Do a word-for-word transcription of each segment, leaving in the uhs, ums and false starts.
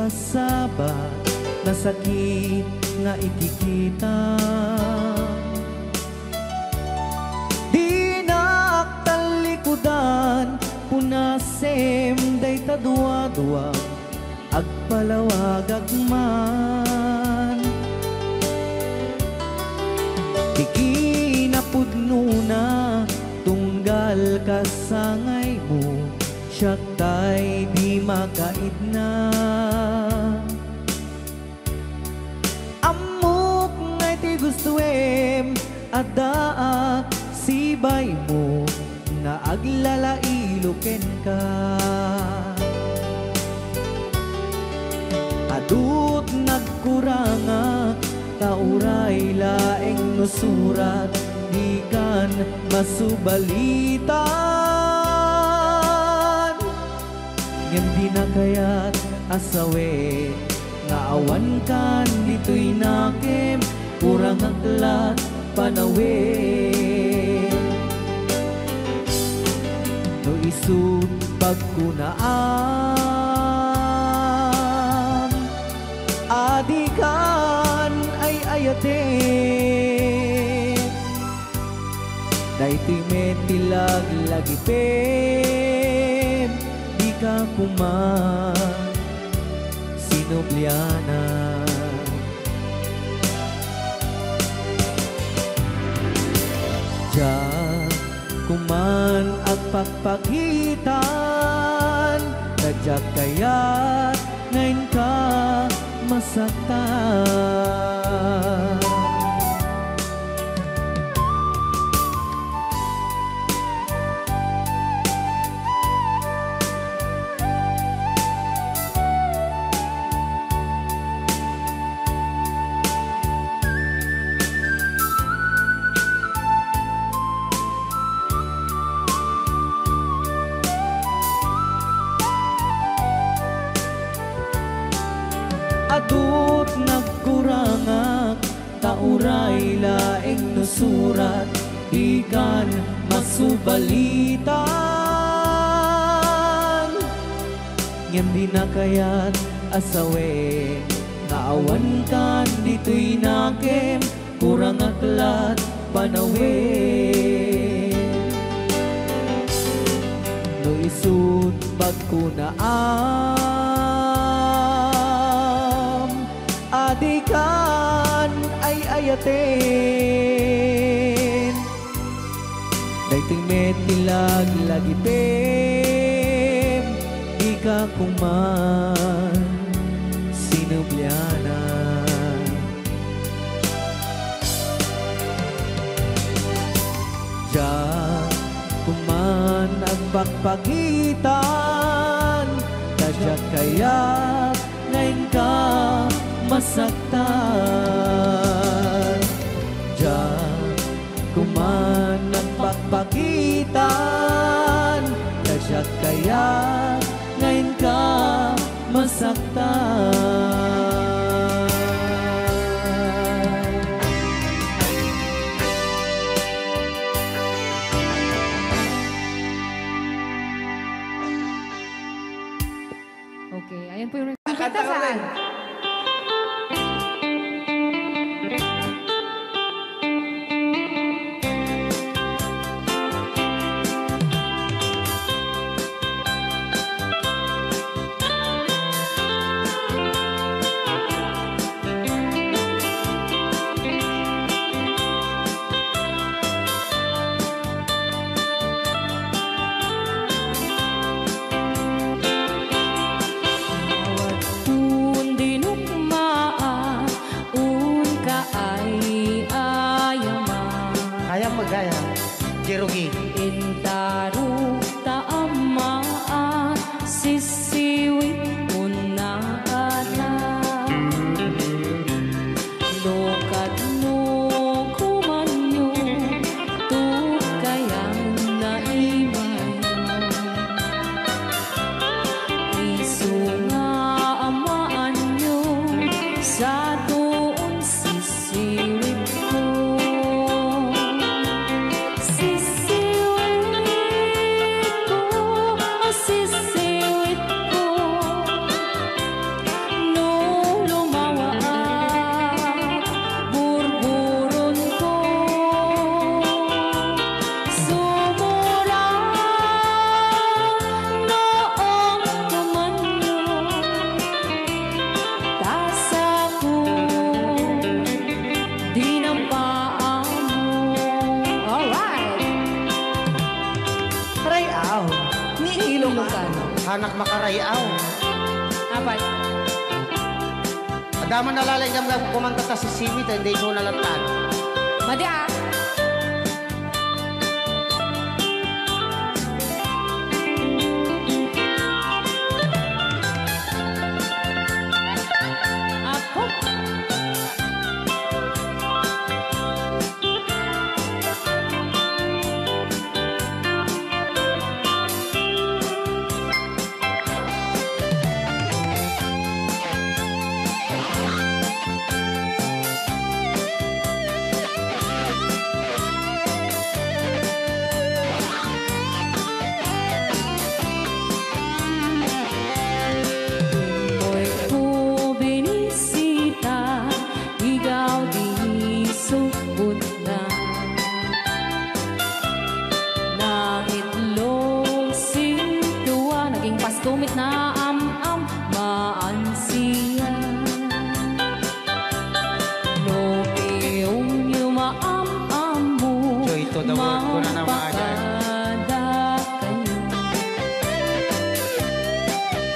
Sabat, nasakit nga ikikita. Dinak tallikudan, punasem dayta duadua, agpalawagak man. Ti kinapudnona, tunggal kasangaymo, siak tay di makaidna. Ammok nga iti gustoem, addaak sibaymo, nga aglalailo kenka. Adut nagkurangak, ta uray laeng no surat, dikan masubalitan. Ngem dina kayat a sawen nga awankan ditoy nakem, kurangak lat panawen. No isut' pagkunaam, adikan ay-ayaten. Daytoy met ti laglagipem, dika koma sinubliana. Diak koman agpakpakitan, ta diak kayat nga inka masaktan. Adut nagkurangak, ta uray laeng no surat, dikan masubalitan. Ngem dina kayat a sawen nga awankan ditoy nakem, kurangak lat panawen. No isut' pagkunaam, adikan ay-ayaten. Daytoy met ti laglagipem, dika koman sinubliana. Diak koman agpakpakitan, ta diak kayat nga inka masaktan. Diak koman agpakpakitan, ta diak kayat nga inka masaktan. Okay, ayan po yung... Ang kanta saan? Awan pun dinukmaan, unka ay ayaman. Kayam magaya, Jerogi. Intaruk ta ammaan, sisiwit unna anak. No kadno komanyo, tukayan na imaymo. Isu nga amaanyo, satoon sisiwitko. Sisiwitko, sisiwitko. Ilocano. Hanak makaray-aw. Apay? Adda man nalalaing gamgam kumanta ta sisiwit, hindi ko nalatan. Madi, ah. Apo. Oy, ko binisita, igaw di subot na. Nangitlog sintua, naging pastumit na am-am, maansiya. No piyongyo maam-ammo, Joy to the world, kuna na, Maya. Mapakada kayo.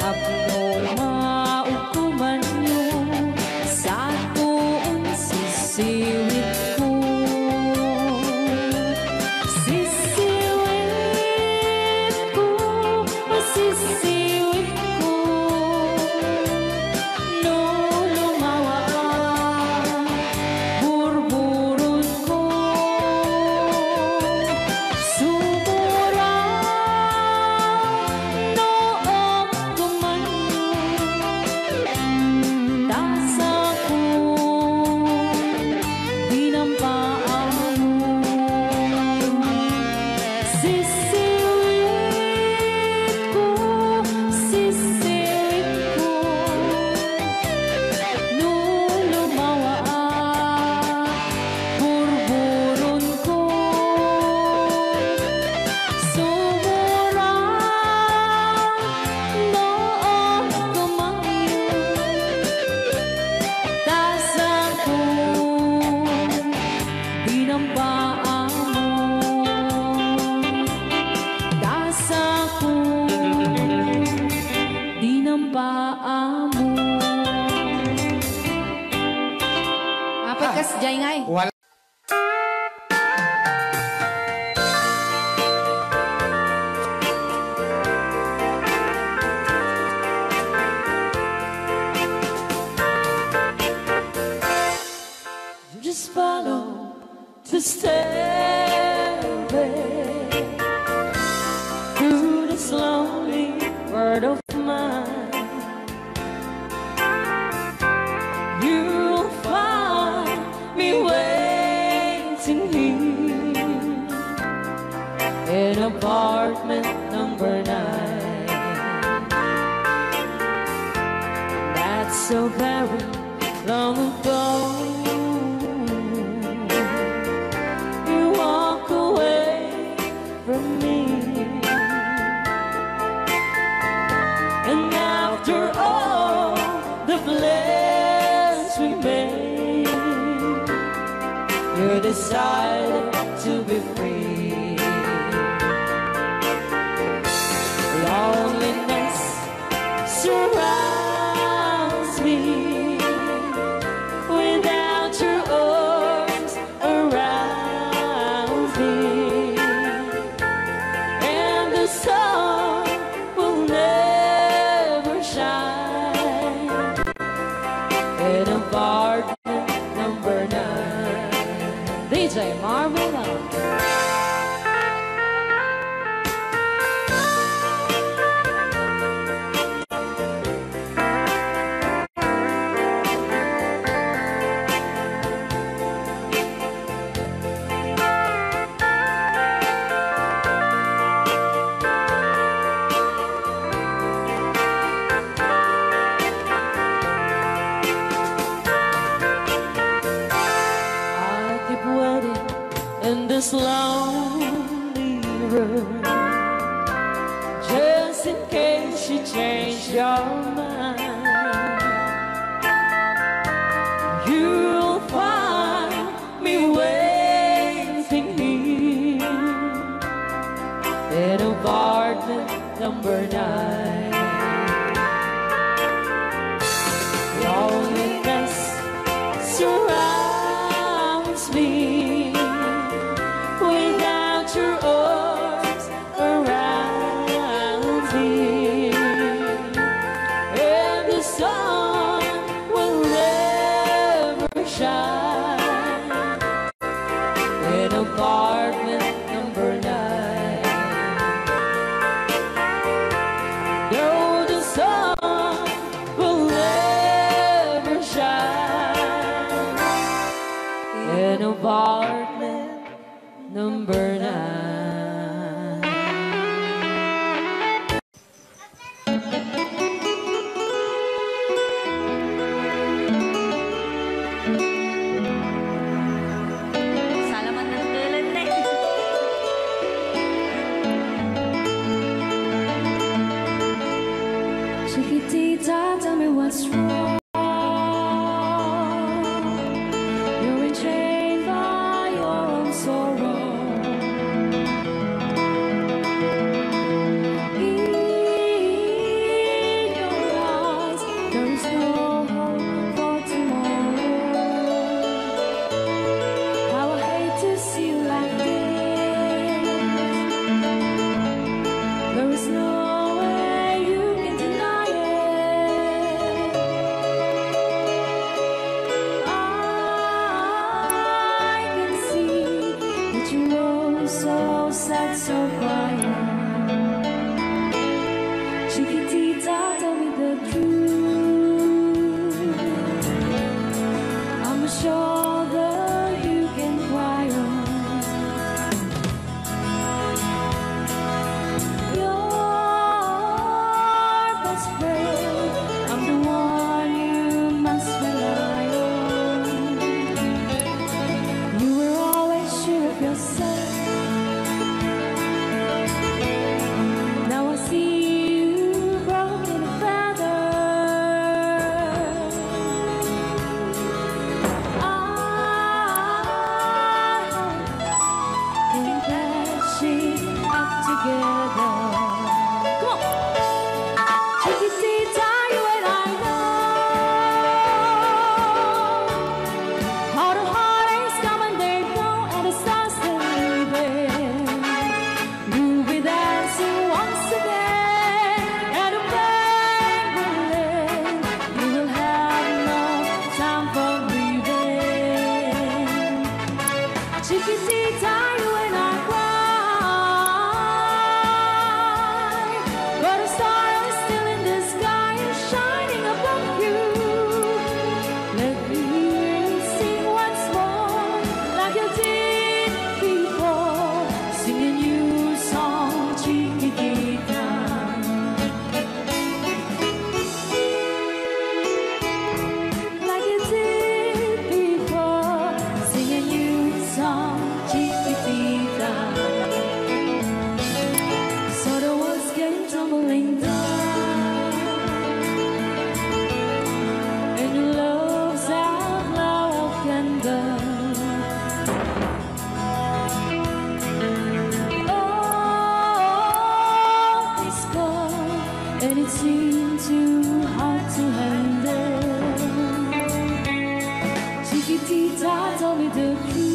Tapno maukomanyo, satuon sisiwitko. Sisiwitko, sisiwitko. No lumawa a burburonko, sumura no agkumanyo, ta sako dinampaammo. Sisiwitko, sisiwitko, no lumawa a burburonko, sumura no agkumanyo, ta sako dinampaammo. Ta sako dinampaammo. Apat kas jay ngay. Wal- Just follow the stairway through this lonely world of mine. You'll find me waiting here in apartment number nine. That's so very long ago, you walk away from me. And after all the plans we made, you decided to be free. Loneliness surrounds me without your arms around me, and the sun will never shine in apartment number nine. D J Marvin. I keep waiting in this lonely room, just in case you change your mind. You'll find me waiting here in apartment number nine. Loneliness surrounds me without your arms around me, and the sun will never shine in apartment number nine. Though the sun will never shine in apartment number nine. Salamat ng tulad na. Chiquitita, tell me what's wrong. You're enchained by your own sorrow. In your eyes, there is no hope for tomorrow. How I hate to see you like this. There is no way you can deny it. I can see that you're so sad, so quiet. Chiquitita, tell me the truth. I'm a shoulder you can cry on. Your best friend, I'm the one you must rely on. You were always sure of yourself. Now I see you broken and battered. I hope we can patch it up together. Come on. Chiquitita, you and I know how the heartaches come and they go, and the stars they leave. We'll be dancing once again, and the pain will end. We will have no time for grieving. Chiquitita, you and I cry, but a star is still in the sky and shining above you. Let me hear you sing once more, like you did before. Sing a new song, Chiquitita. Like you did before. Sing a new song, Chiquitita. So the walls came tumbling down, and your love's outlaw candle. Oh, it's cold, and it seemed too hard to handle. Chiquitita, tell me the truth.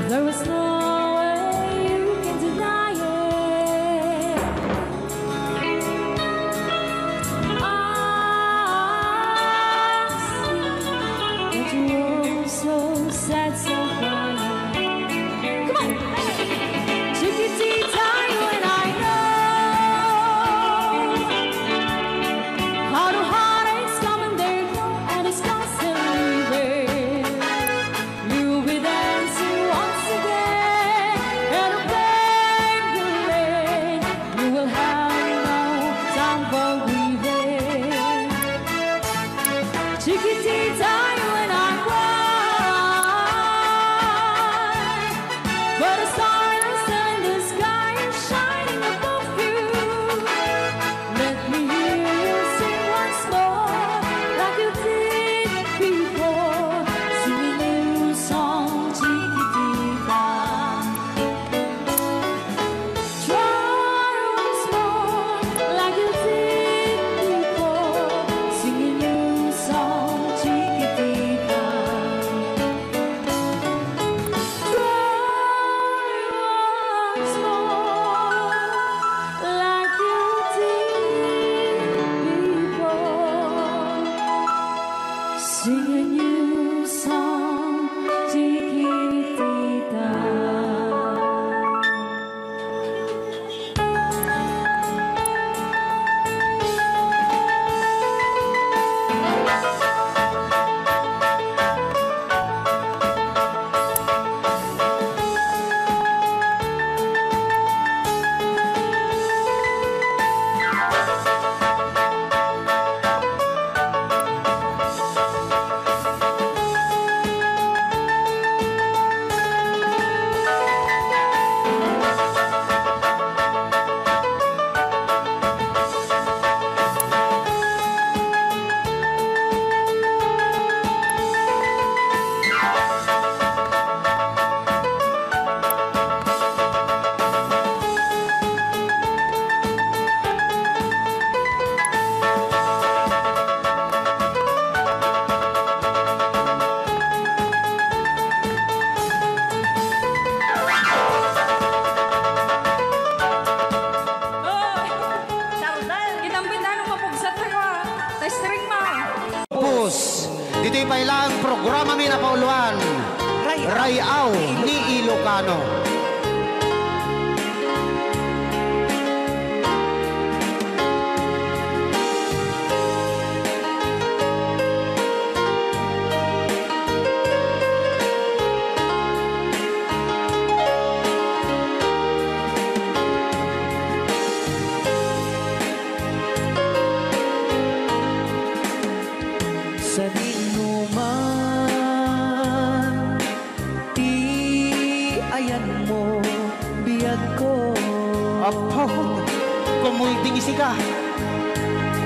There was no way you can deny it. I see that you were so sad, so quiet. Come on! Chiquitita, you and I know how the heartaches come and they go, and the scars still leaving. We'll be dancing once again. Programa mi napauluan, Ray-aw. Ray-aw ni Ilocano. Sadino man ti ayanmo, biagko. Apo, kumulding isika.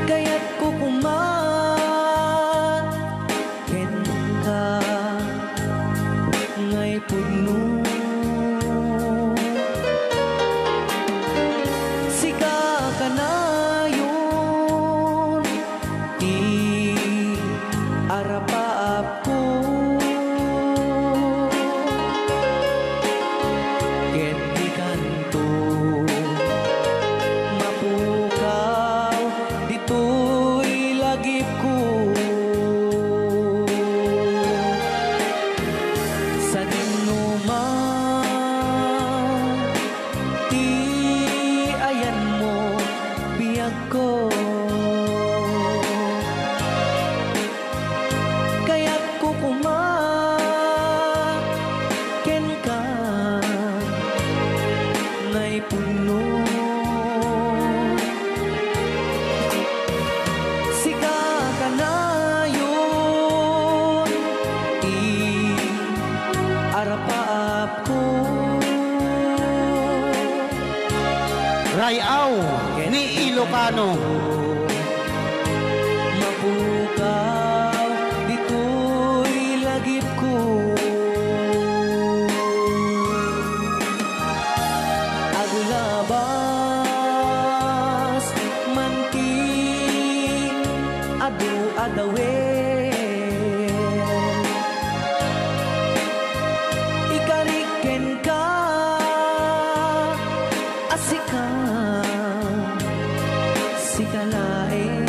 Kayatko koma kenka, ngay pudno. Sika kanayon ti arapaapko. Ket dikanto mapukaw ditoy lagipko. Sadino man ti ayanmo, biagko. Kayatko koma kenka, ngay pudno. Sika kanayon ti arapaap ko. Ray-aw ni Ilocano. Mapukaw ditoy lagipko. Aglabas man ti adu a dawel. Ikarik kenka a sika, sika laeng.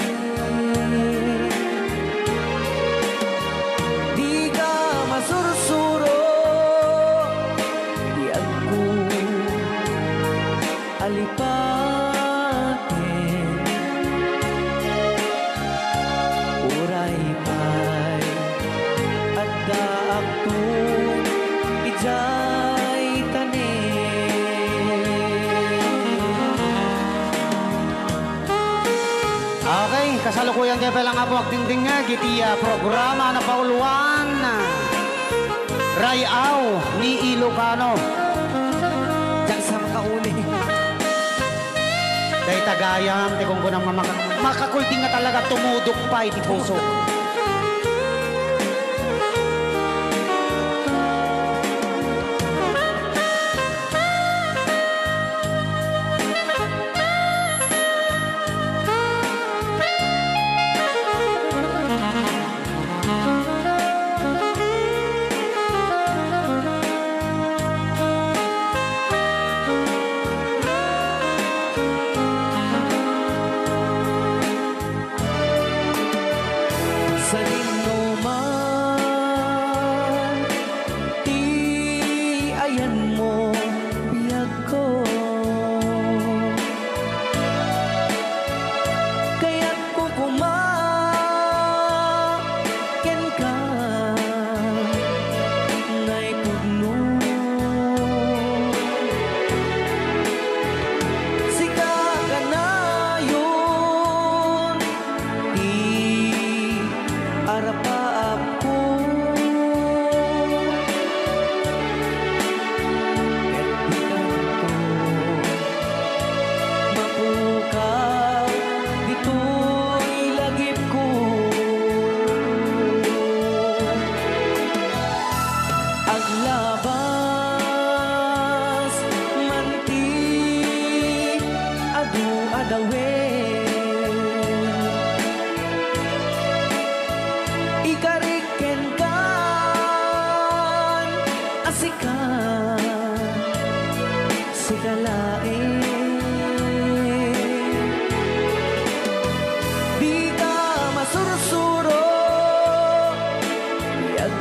Dika masursuro, biagko. Alipaten, uray pay addaakto idiay tanem. Okay, kasalukuyan tayo pala nga po agdingdingag iti, ah, programa na pauluan. Ray-aw ni Ilocano. Diak sa makauli. Dayta gayam ti kunkunam nga maka-, makakulding nga talaga tumudok pay ti puso. Sadinoman ti ayanmo, biagko. Kayatko koma kenka, ngay pudno. Sika kanayon ti arapaapko. Ket dikanto mapukaw ditoy lagipko. Aglabas man ti adu a dawel. Ikarik kenkan a sika, sika laeng. Dika masursuro, biag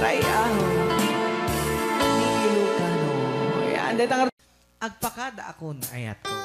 Tay-aw ni Ilocano. Ayan, dayta nga agpakadaakon, ayatko.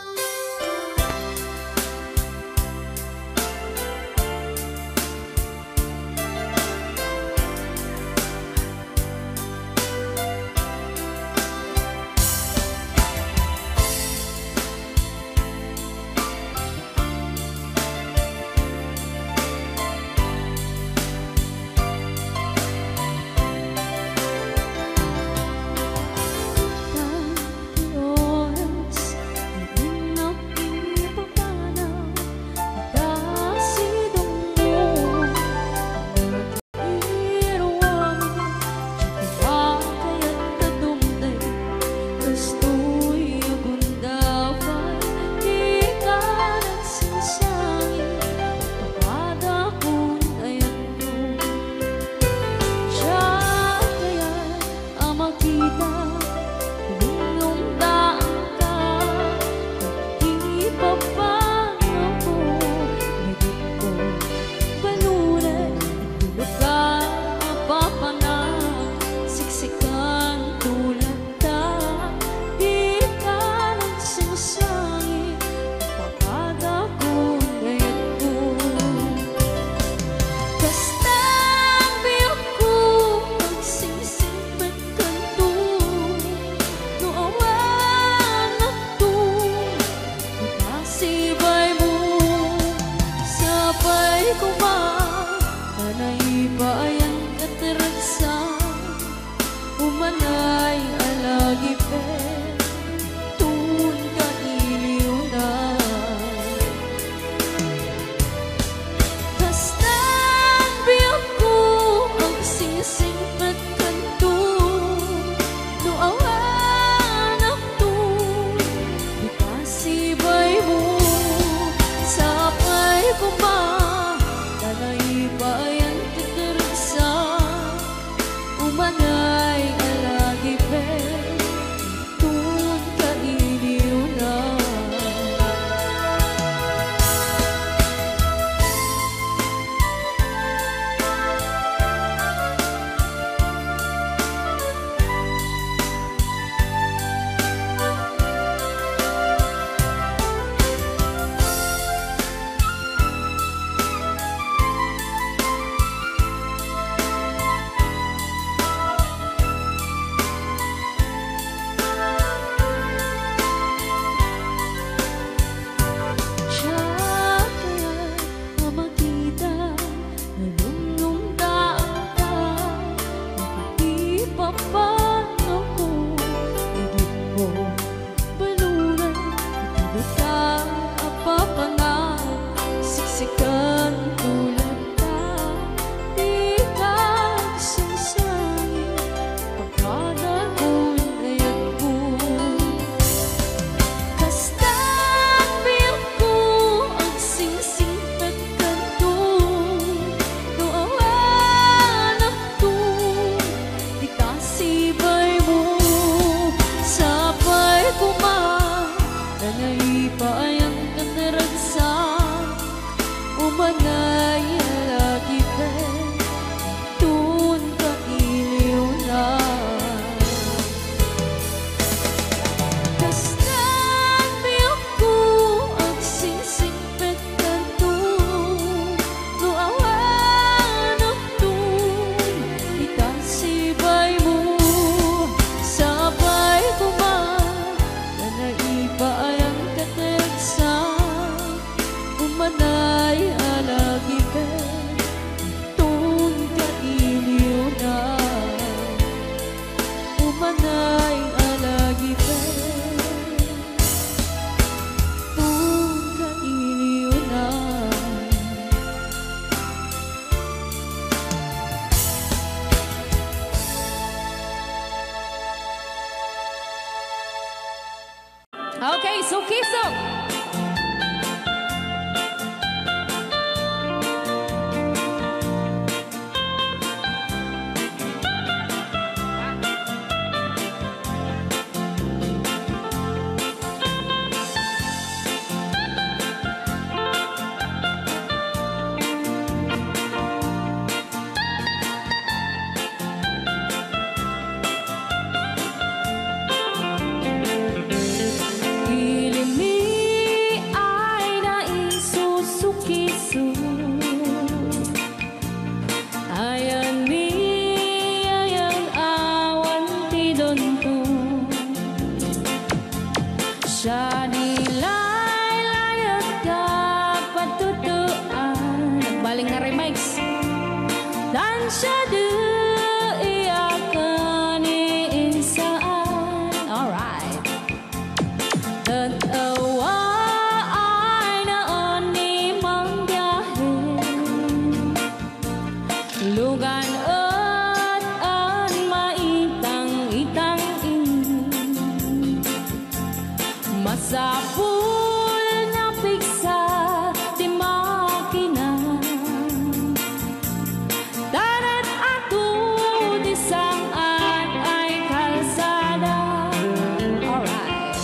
Siya di iyakan ni insaan. Alright. Ket awa ay naan ni mangbiahe. Lugan et an maitang-itang ini. Masapul nga pigsa ti makina. Tanet ato ti sang-at ay kalsada. Alright.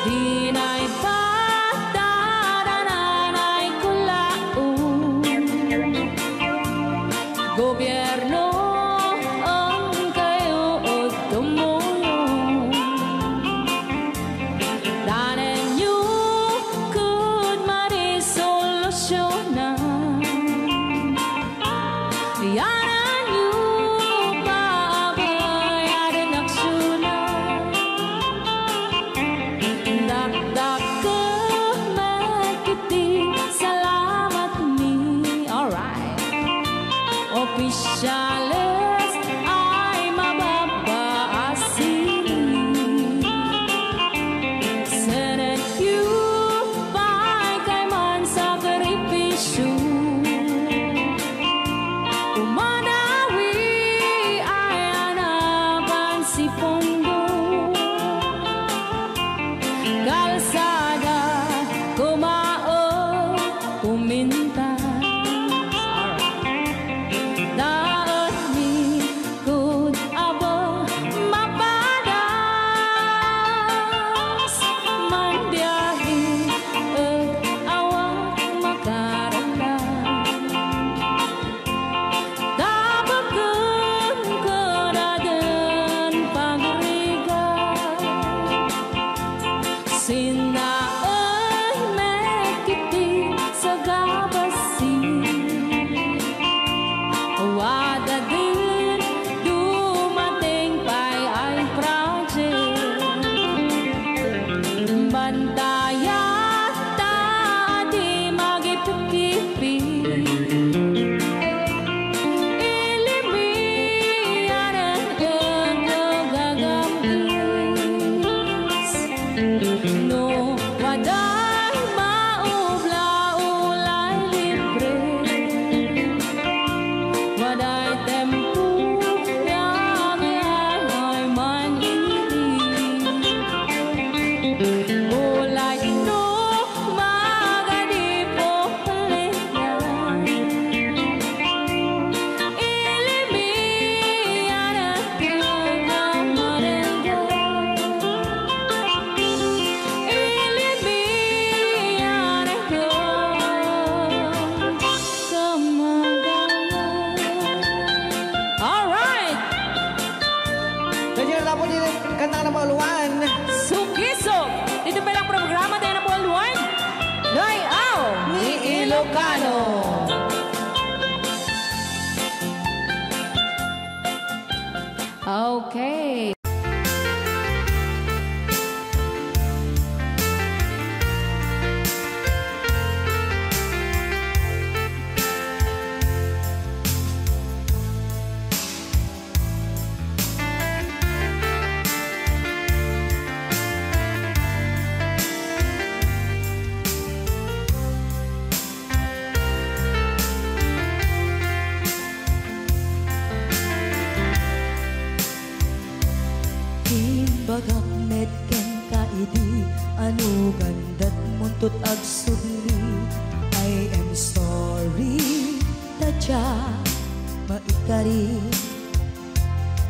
Dinay patadanan ay kulaon. Gobierno, ang kayo o tumulong. Danenyo kud marisolusyona. Yanenyo paabayaden aksiyona. Dakdake met iti salamat mi. Alright. Opisyales ay mababaasi. Senetyo pay kayman sakripisyo. Umanawi ay anaban si Pondo. Kalsada, kumaon, kuminta. Daot mi kud abo mapadas, manbiahe et awan makarala. Tabaken kadaden pagrigat. Sinaen met iti sagabasi. Wadaden dumateng pay ay project. Bantayat ta adi magipipipi. Ilimianen ket gagam-is. No waday maubla, ulay libre. Waday tempo, biyahe ay man-ili. Ulay no magadi po Alright! Pwede na tapos yung kanta na Pauluan. Sukisok! Dito pa lang programa tayo na Pauluan. Layaw ni Ilocano. Okay. Imbagak met kenka idi, ano gandat muntot agsubli. I am sorry, ta dia maikari.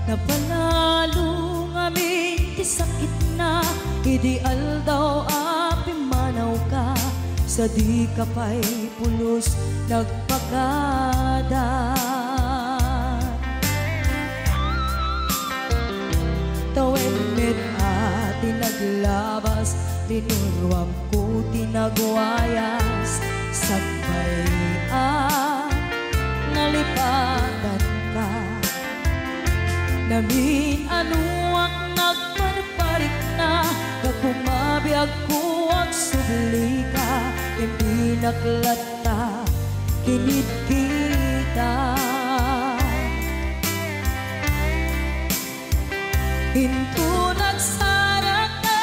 Napanalo ngamin ti sakitna idi aldaw a pimmanawka, sa dika pay pulos nagpakada. Tawen met a ti naglabas, linuruamko ti nagwayas, sakbay a nalipatanka. Namin-anoak nagparparikna, gapu mabiagko agsublika, impinak latta kinidkita. Inton agsarakka,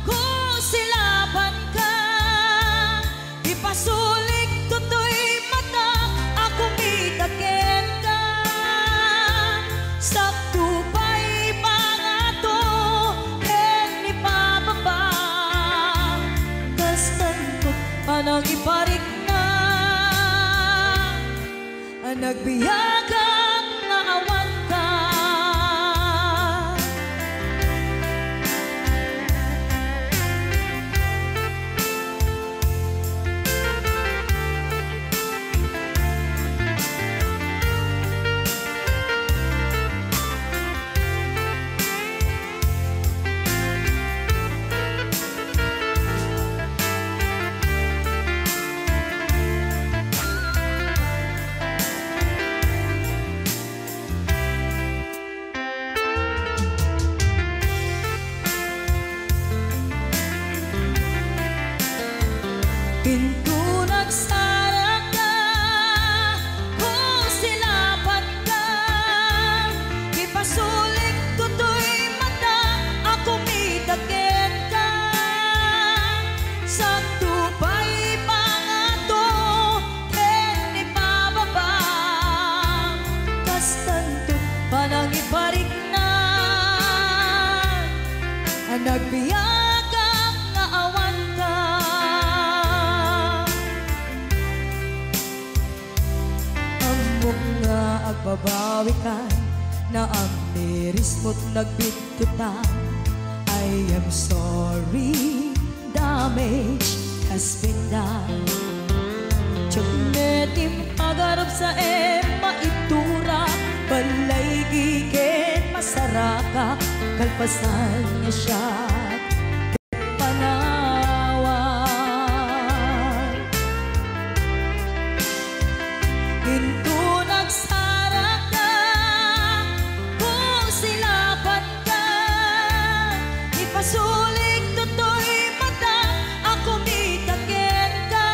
kusilapanka, ipasulik toy matak a kumita kenka. Sakto pay pangato ken ipababa, kastanto panangiparikna. Nagbiagak nga awanka. Inton agsarakka, kusilapanka, ipasulik toy matak a kumita kenka. Sakto pay pangato ken ipababa, kastanto panangiparikna. Nagbiagak nga awanka. Ammok nga agbabawikan, naamirismo't nagbitkutan. I am sorry, damage has been done. Diak met impagarupsaem, maiturak, ballaygi ken masarakak, kalpasan nga siak panawan. Inton agsarakka, kusilapanka, ipasulik toy matak a kumita kenka.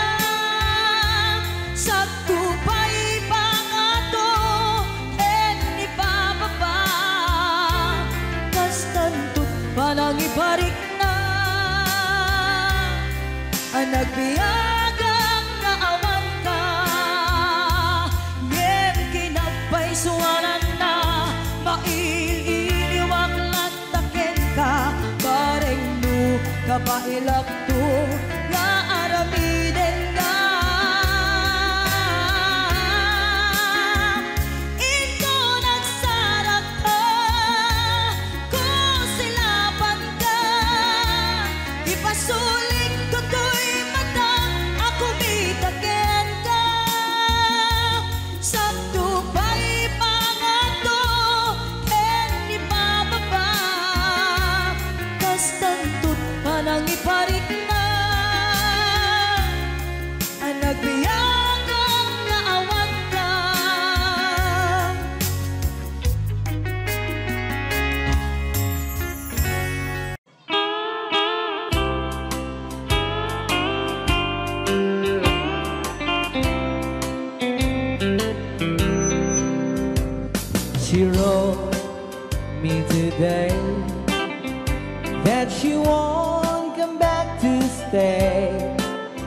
Sakto pay pangato ken ipababa, kastanto panangiparikna. Nagbiagak nga awanka, ngem kinapaysuananna, mail-iliwak latta kenka, bareng no kabaelakto nga aramidenka. Inton agsarakka, kusilapanka, ipasulik toy matak a kumita kenka. Sakto pay pangato ken ipababa, kastanto panangiparikna. Nagbiagak nga awanka. She wrote me today that she won't come back to stay,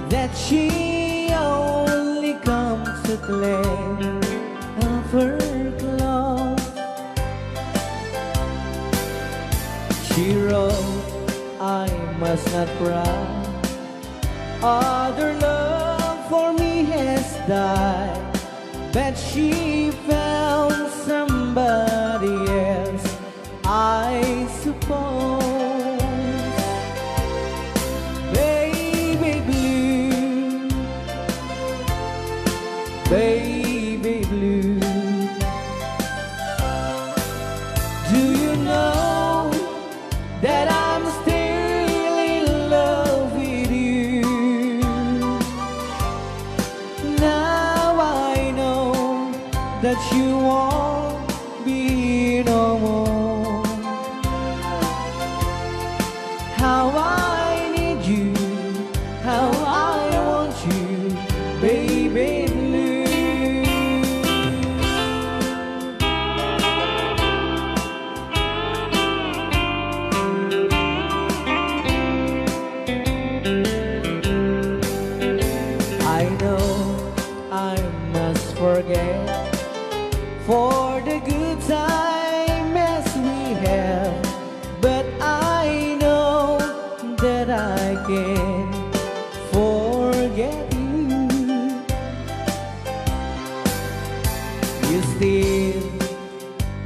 that she only comes to claim of her clothes. She wrote, "I must not cry. Other love for me has died, but she found somebody else, I suppose." Baby blue, baby blue, do you know that I'm still in love with you? Now I know that you won't be here no more. How I need you, how I want you, baby blue.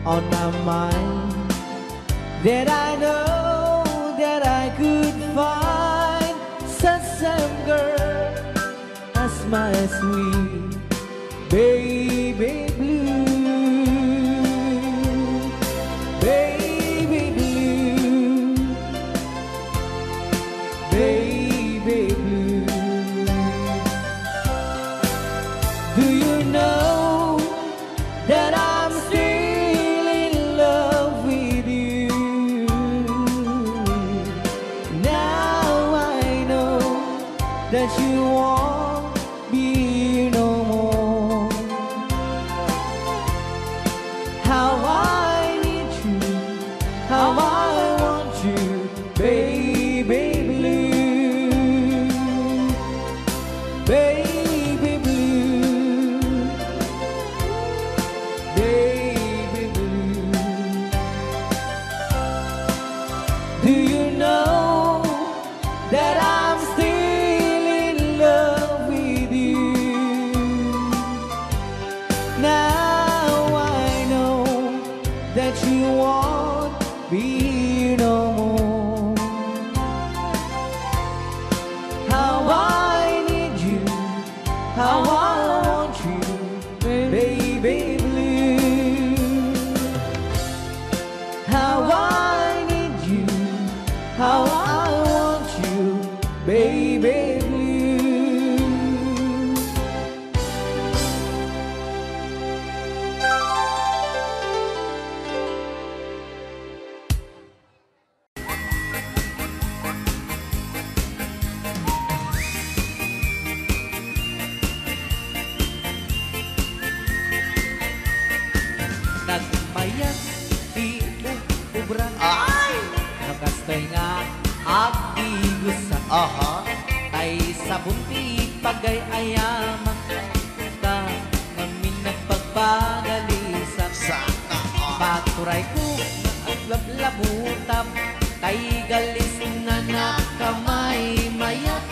On my mind that I know that I could find such same girl as my sweet baby blue, baby blue, baby blue. Do you know that I'm still in love with you? Now I know that you won't be here no more. How I need you, how I want you, baby blue, baby blue, baby blue. Do you know that I'm still in love with you? Now I know that you won't be here no more. How I need you, how I want you, baby blue. How I need you, how I want you, baby blue. Nagmayat ti ub-, ubra. Ay! No kastoy nga agdigosak. Aha. Tay sabon ti pagay-ayamak. Ta ngamin nagpagpagalisak. Sana all. Paturayko nga aglablabutap. Tay galis nga nakamaymayat.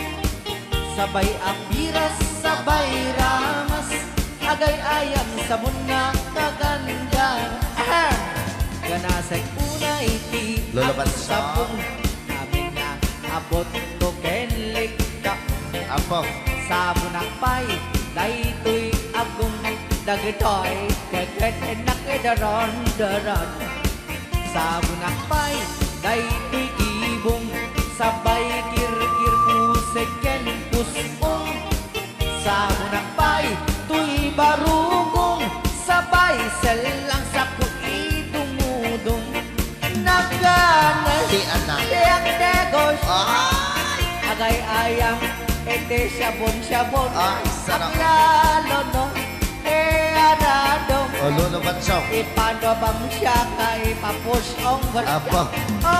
Sabay apiras, sabay ramas, agay-ayam sabon nga kaganda. Ahem! Ganasek unay ti Lolo Batso. Agsabon, amin nga abot ko ken likka. Apo. Sabonak pay, daytoy agong dagitoy, keket enak idaron-daron. Sabonak pay, daytoy ibong, sabay kirkir pusek ken pus-ong. Sabonak pay, toy barukong, sabay sellang sako idumudong. Nagana ti anak. Ti agdegos. Ay! Agay-ayam, iti siabon-siabon. Ay, sarap. Aglalo no. E, arado. O, Lolo Batsong. Ipanobang siya ka ipapusong. Apa? O,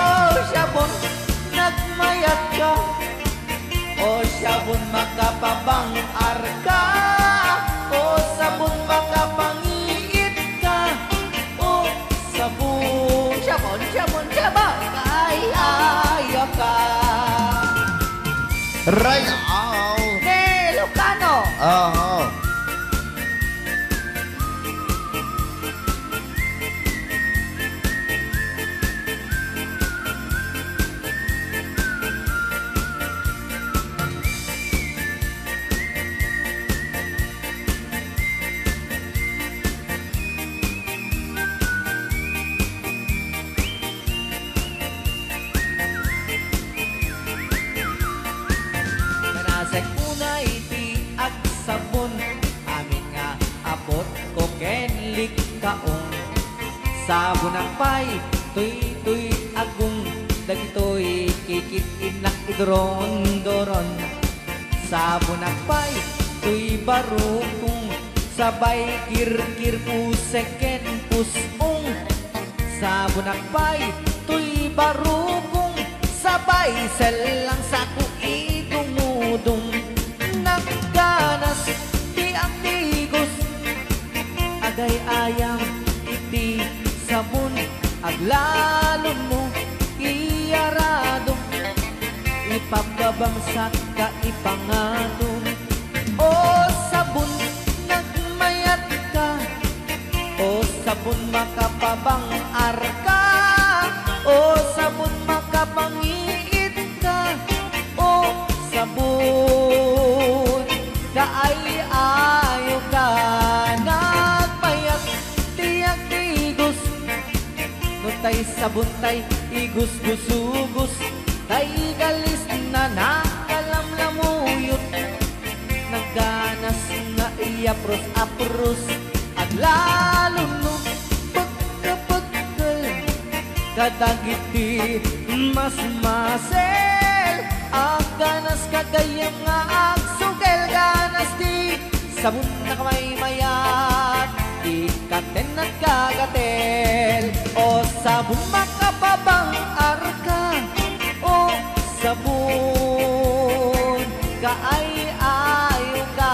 sabon, nagmayat ka. O, sabon, makapabang-ar ka. O, sabon, makapangiit ka. O, sabon, sabon, sabon, sabon. Ay, ayo ka. Right out. Ni Lucano. Aha. Nasek unay ti agsabon, amin nga abot ko ken likkaong. Sabonak pay, toy, toy, agong, dagitoy kikit-innak iduron-duron. Sabonak pay, toy, barukong, sabay kirkir pusek ken pus-ong. Sabonak pay, toy, barukong, sabay sellang sako idumudong. Nagganas ti amigos, agay-ayam iti sabon, aglalo no iarado, ipababangsak ka ipangato. O sabon, nagmayat ka. O sabon, Makapabang-arka, o sabon, makapangiitka, o sabon, kaay-ayoka. Nagmayat ti agtigus, no tay sabon tay igusgusugus, tay galis na nakalamlamuyot. Nagganas nga iyapros-apros, aglalunno, pekkel-pekkel kadagiti masmasel. Agganas ka gayyem nga agsugel, ganas ti sabon a kamaymayat, ikaten nagkagatel. O sabon, makapabang-arka, o sabon, kaay-ayoka.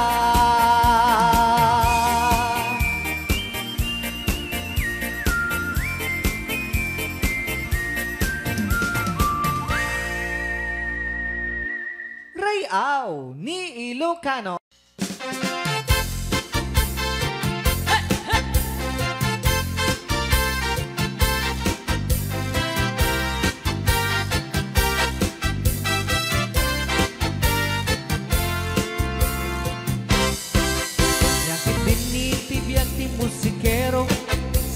Ray-aw ni Ilocano. Ania ketdin iti biag ti musikero,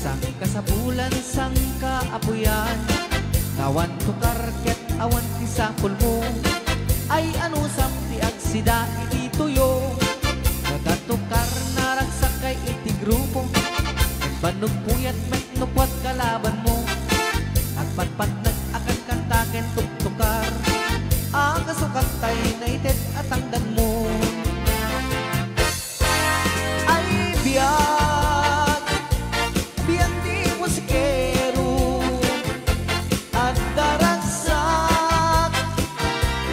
sangkasapulan, sangkaapuyan. Awan tukar ket awan ti sapulmo. Ay, anusam ti agsida iti tuyo. Nagatukar, naragsakkay iti grupo. Bannogpuyat met no kuat kalabanmo. Agpatpatnag a kankanta ken tuktukar. A kasukattay naited a tangdanmo. Ay, biag, biag ti musikero. Adda ragsak,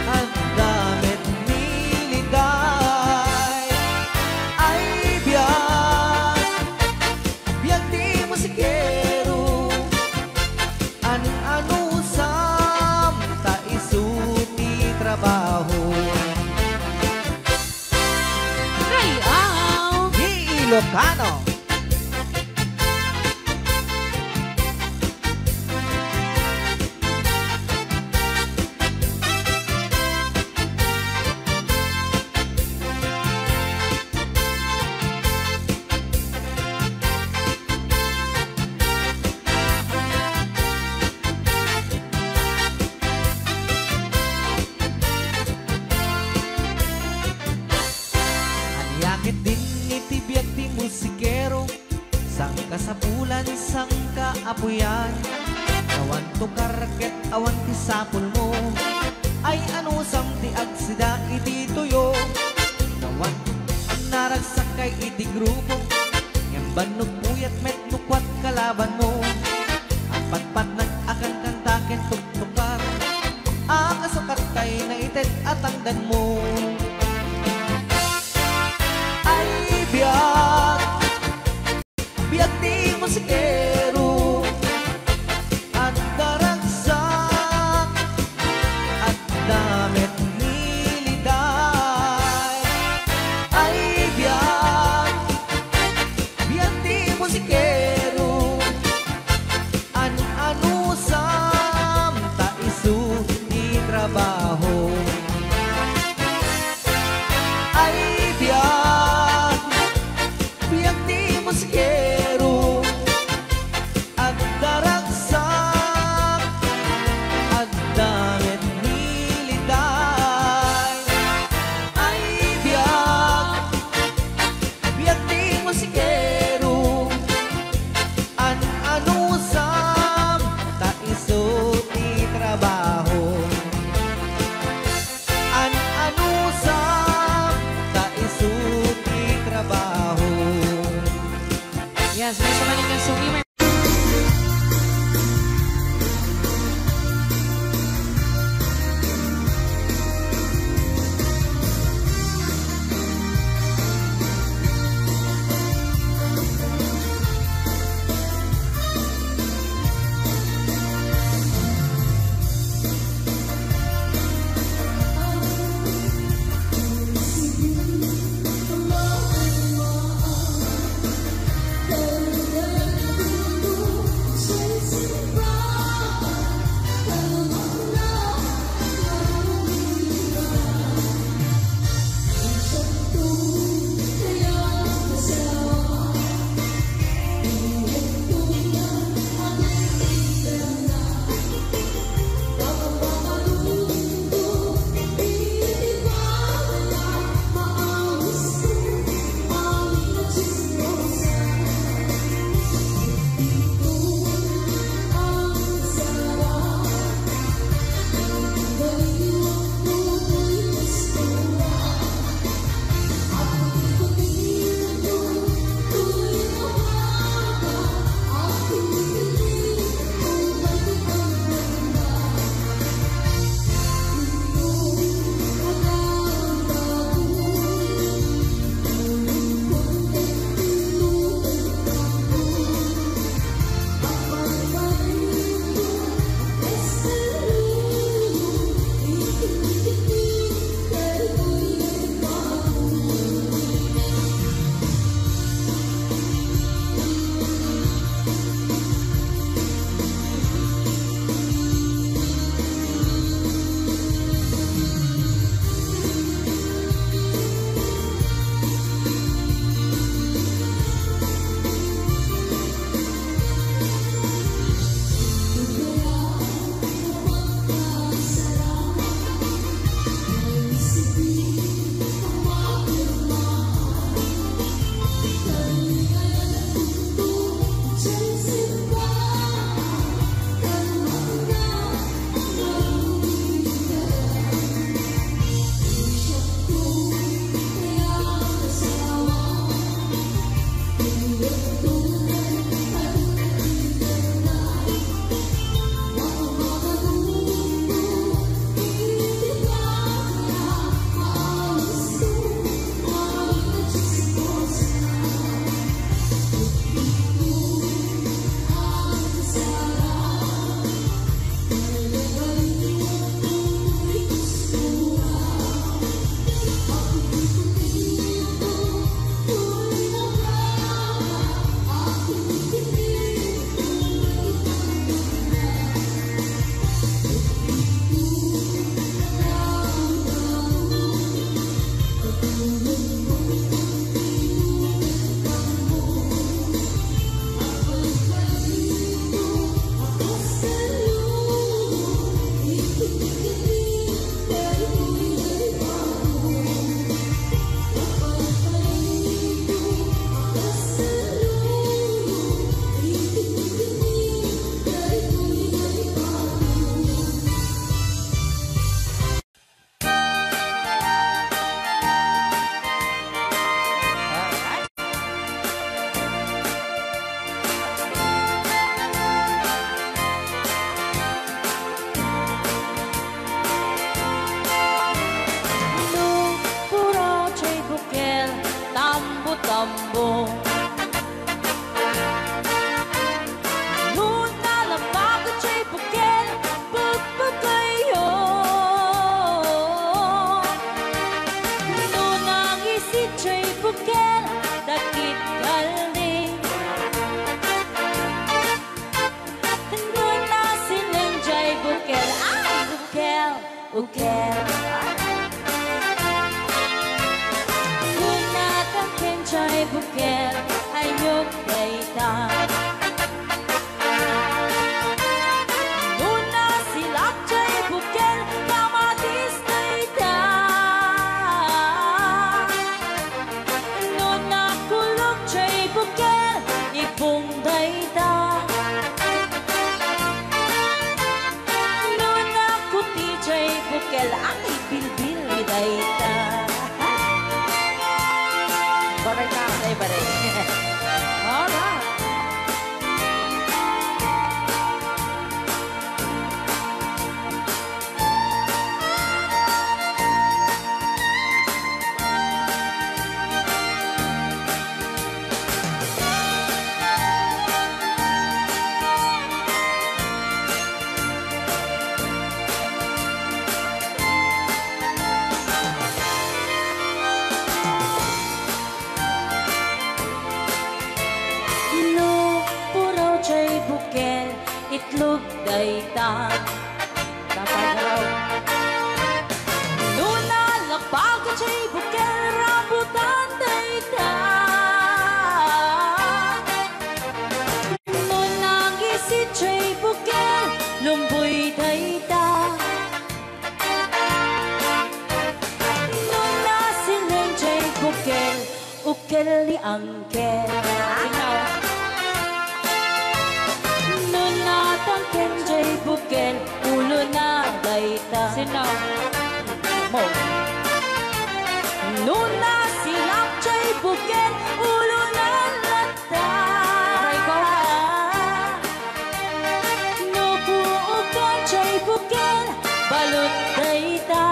adda met niliday. Ay, biag, biag ti musikero. An-anusam ta isu ti trabaho. Ray-aw ni Ilocano. Ania ketdin iti biag ti musikero, sangkasapulan, sangkaapuyan. Awan tukar ket awan ti sapulmo. Ay, anusam ti agsida iti tuyo. Awan naragsakkay iti grupo. Ngem bannogpuyat met no kuat kalabanmo. Agpatpatnag a kankanta ken tuktukar. A kasukattay naited a tangdanmo. Ay, biag, biag ti musikero. Adda ragsak, adda met niliday. Ay, biag, biag ti musikero. An-anusam ta isu ti trabaho. Ay, biag, biag ti musikero. Adda ragsak, adda met niliday. Ay, biag, biag ti musikero. An-anusam ta isu ti trabaho. An-anusam ta isu ti trabaho. Yes, may sumaling nga sumiman. bukel. Nuna tangken jay bukel, ayok dayta. Nuna silak jay bukel, kamatis dayta. Nuna kulok jay bukel, ibong dayta. Nuna kuti jay bukel, ang ibilbil dayta. Baray ka, baray, baray. Alright. No puraw jay bukel, itlog dayta. Tatagaw. Nuna labaga jay bukel, rambutan dayta. Nuna ngisi jay bukel, lumboy dayta. Nuna siling jay bukel, ukel ni Angkel. Sino? Nuna tangken jay bukel, ulona dayta. Sino? Mo. Nuna silak jay bukel, ulona latta. Aray ko. No puukan jay bukel, balut dayta.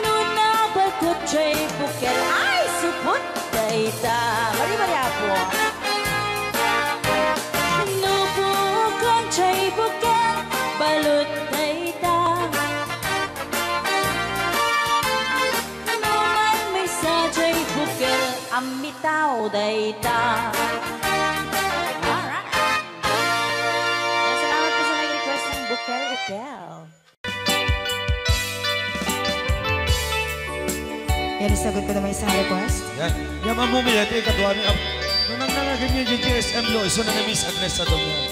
Nuna balkot jay bukel, ay, supot dayta. Bari, bari, apo. No puukan jay bukel, balut dayta. No maymaysa jay bukel, ammitaw dayta. Alright. Yan, salamat po sa nag-request ng Bukel Ukel. Yan, isagot ko naman isang request. Yan. Yan, Ma'am Mumi, ito yung kaduha ni Ap-, nung nangnangagin niya yung G S M Lo, iso na ni Miss Agnes Sadong yan.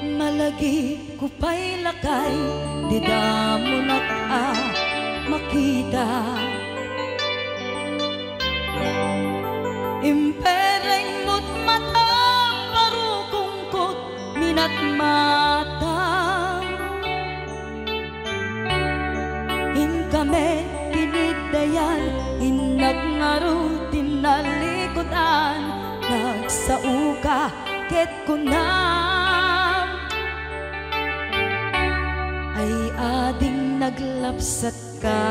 Malagip ko pay lakay, dida monak a makita. Impereng mo't matam, barukongkot minatmata. Inka met piniddayan, innak ngarud ti nalikudan, nagsaoka ket kunam, ay ading naglapsatka.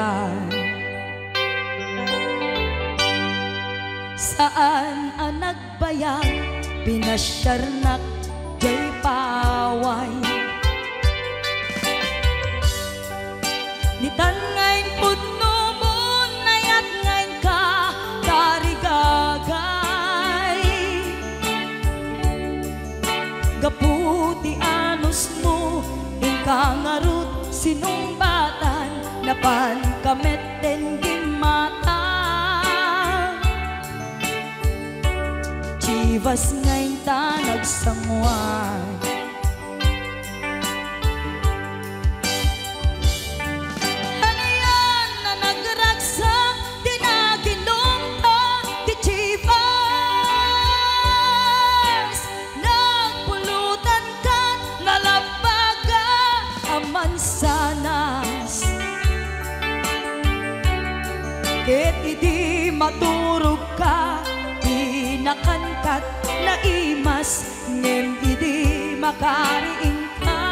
Saan a nag- bayag, pinasiarnak jay paway. Ditan nga impudno mo, nayat nga inka tarigagay. Gapu ti anus mo, inka ngarud sinungbatan, napan ka met ten gimmata. Chivas nga inta nagsanguan. Anian a nagragsak ti naginumta ti Chivas? Nagpulutan kat nalabbaga a mansanas. Ket idi maturogka, di nakankat naimas, ngem idi makariingka,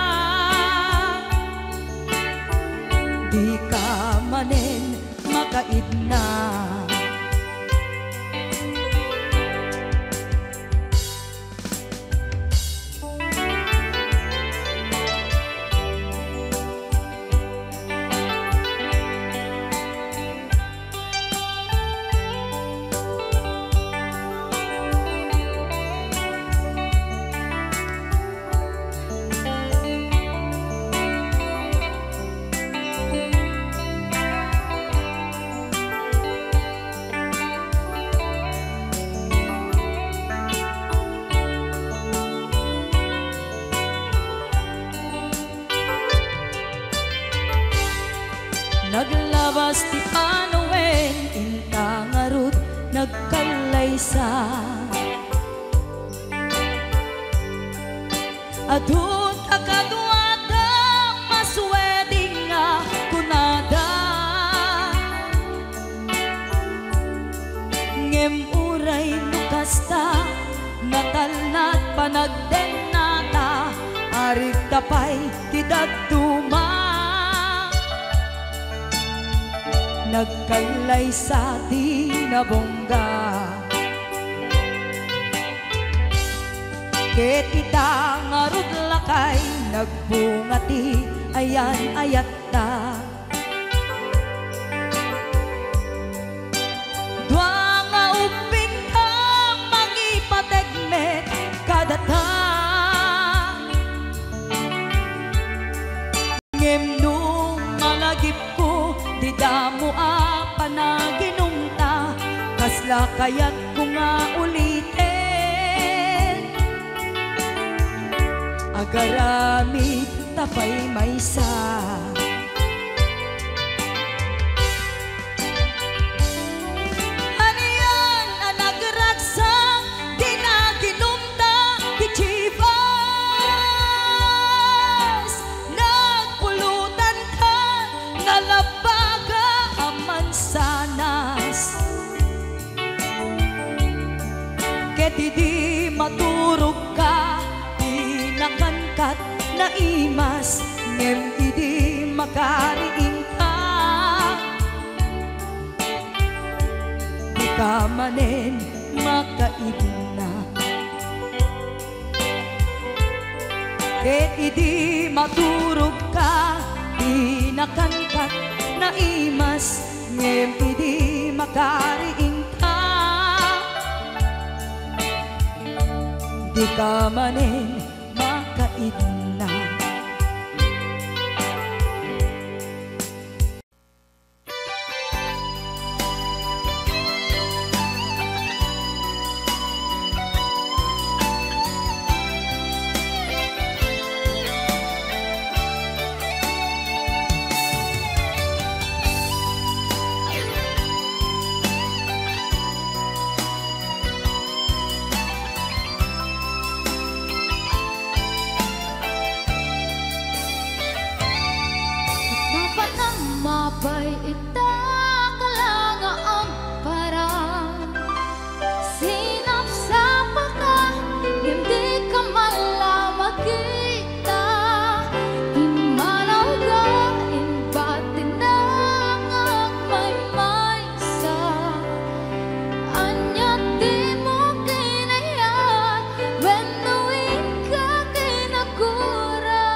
dika manen makaidna. Adun a kaduada masueding nga kunada. Ngem uray no kasta, natalnat panagdennata, arigta pay ti dadduma. Nagkallaysa ti nabungga. Ket ita ngarud lakay, nagbunga ti ayan-ayatta. Dua nga ubbingta mangipateg met kadata. Ngem no malagipko ti damo a panaginumta, kasla kayatko nga uliten? Agaramidta pay maysa. Anian a nagragsak ti naginumta ti Chivas? Nagpulutan ta nalabaga a mansanas. Ket idi maturogka, dinakan ket naimas, ngem idi makariingka, dika manen makaidna. Ket idi maturogka, dinakan ket naimas, ngem idi makariingka, dika manen makaidna. Mapanam mapay ita, kala nga agparang. Sinapsapaka, ngem dika man la makita. Immanawka, imbatinda nga agmaymay sa. Ania dimo kinayat wenno inka kinagura?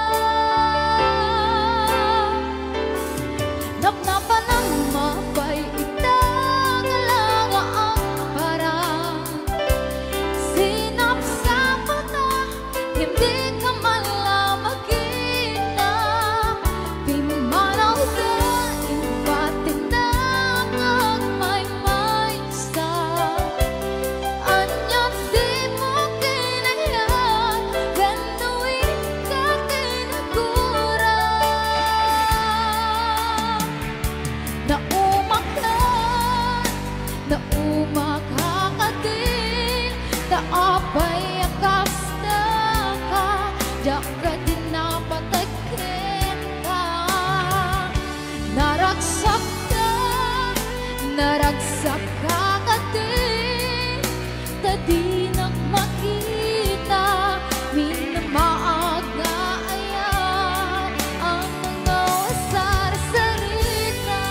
Napnapanam mapay ita, kala nga agparang. Sinapsapaka, ngem dika man la makita. Pimmanawka, imbatinda nga agmaymaysa. Ania dimo kinayat wenno inka kinagura? Naumakan, naumak a kadin, ta apay a kastaka, diak kadin napateg kenka. Naragsakka, naragsakka kadin, ta dinak makita, minamaag nga ayan ang mga sarsarita.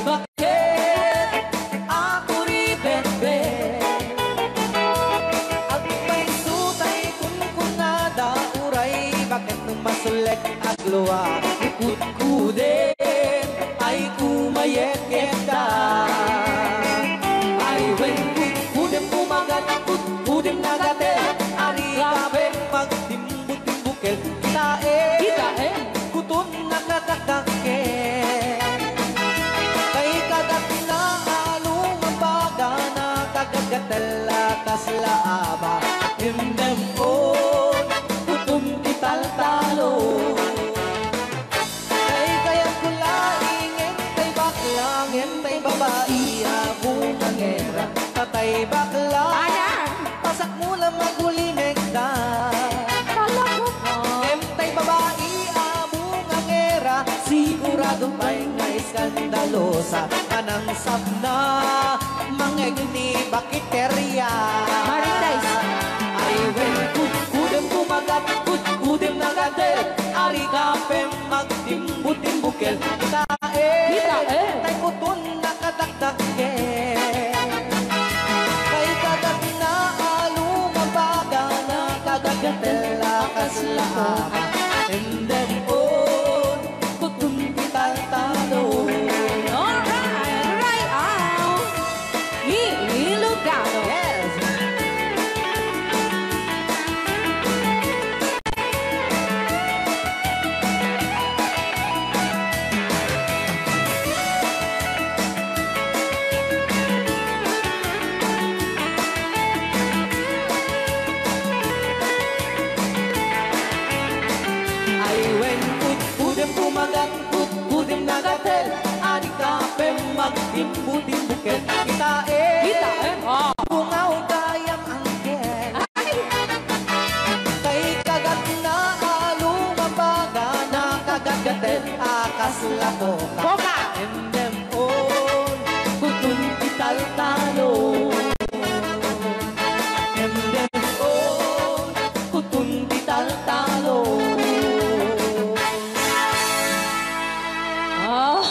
Bakit ako ribetbet? Agpayso tay kunkunada, uray bakit no masulek aglua? Ni kudkudem ay kumayeketa. Ay wen, kudkudem kumagat, kudkudem nagatel, ari kapen magtimbutimbukil. Kitaem. Kitaem. Kuton nakadakdakkel. Kay kadatna a lumambaga, nakagagatel a kasla aba. Indem on, kuton ti taltalo. Kay kayatko laeng, ngem tay bakla, ngem tay babai a bungangera. Tatay bakla. Ana? Pasakmo la magulimekda. Talaga ka? Ngem tay babai a bungangera, sigurado pay nga iskandalosa. Anang sapna, mangegni bakiteria. Marites. Ay wen, kudkudem kumagat, kudkudem nagatel, ari kapen magtimbutimbukel. Kitaem. Kitaem. Tay kuton nakadakdakkel. Kay kadatna a lumambaga, nakagagatel a kasla aba. Indem on, kuton ti taltalo. Alright, right out. Ni Ilocano. Yes. Ay wen, kudkudem kumagat, kudkudem nagatel, ari kapen magtimbutimbukel. Kitaem. Kitaem, ah. Bungaw gayam angkel. Ay. Kay kadatna a lumambaga, nakagagatel a kasla koka. Koka. Indem on, kuton ti taltalo. Indem on, kuton ti taltalo. Ah,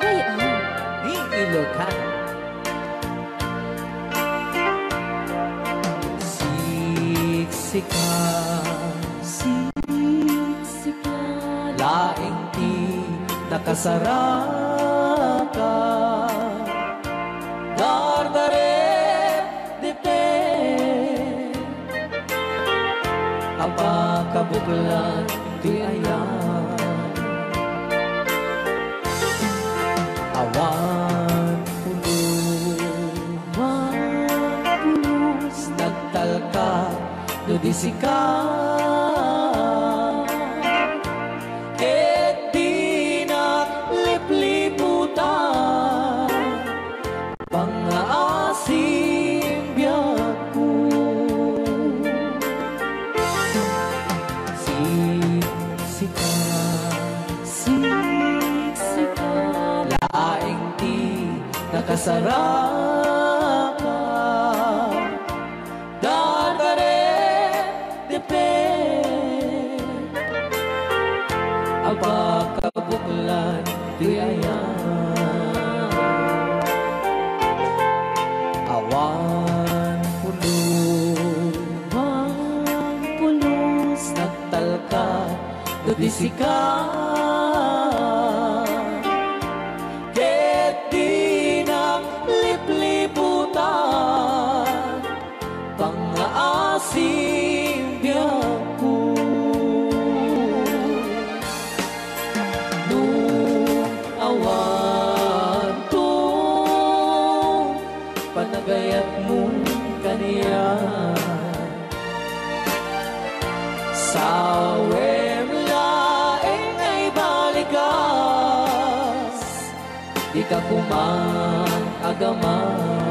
Ay, ah. Ni Ilocano. Siksika, siksika, laeng ti nakasaraka. Dardarep, depende. Apakabuklan ti ayan. Awan puno, awan puno, nagtalka no di sika. Ket dinak lipliputan. Pangaasim biagko. Siksika, siksika, laeng ti nakasaraka. Dardarep, depende. Apakabuklan ti ayan. Awan pulo, awan pulos, nagtalka no di sika. Ket dinak lipliputan. Pangaasim biagko. No awanto panagayatmo kaniak, sawem laeng nga ibalikas. Dika koma agaman.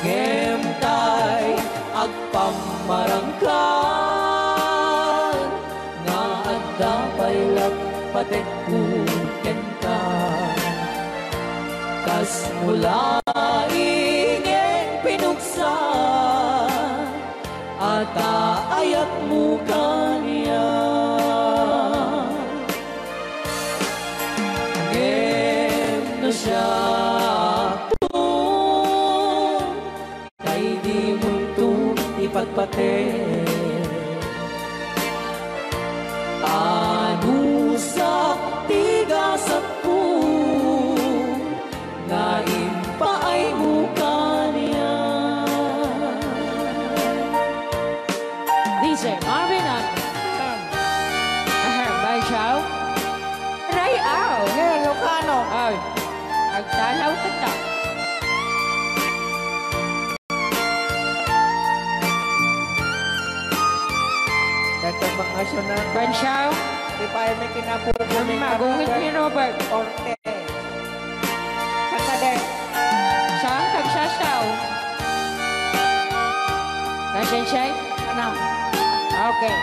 Ngem tay agpammarangkan nga adda pay la patekko kenka. Kasmo laeng pinuksa Ata ayatmo kaniak. Ngem no siak, tay dimonto ipatpateg. Anusak ti gasatko nga impaaymo kaniak. D J Marvin at Ahem, Bansiaw. Ray-aw. Yeah, Ilocano. Ay, agtalaw kita. Dagdag bakasyon na. Bansiaw. Di pa ay may kinapupo ni Mama, gungit ni Robert. Orte. Saan ka, de? Saan ka, Sasaw? Nasensya? Ano? Okay.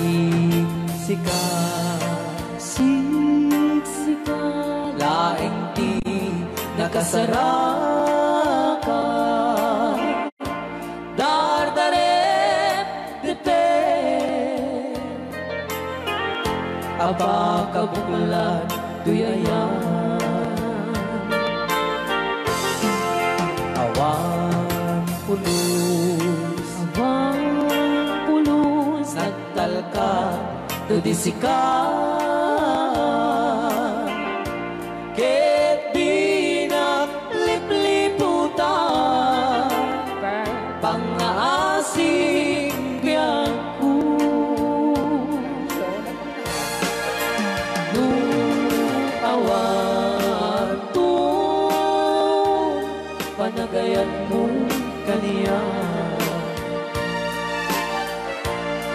Siksika, siksika, laeng ti nakasarakan. Dardarep, depet, a pakabuklad toy ayan. Awan pulos, awan pulos, nagtalka, no di sika. Ket dinak lipliputan, pangngaasing biagko. No awan to panagayatmo kaniak,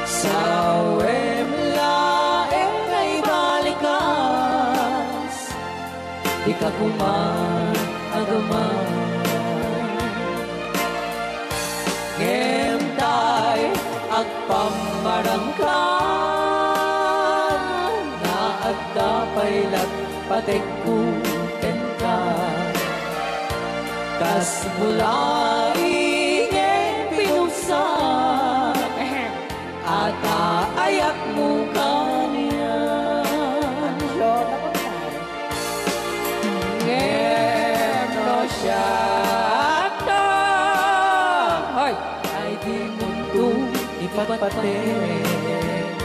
sawem laeng nga ibalikas, dika koma agaman. Ngem tay agpammarangkan, nga adda pay lat- pategko kenka. Kas mula ingen pinugsa, ata ayatmo kaniak. Ngem no siak to, hoy, ay dimonto ipatpateg.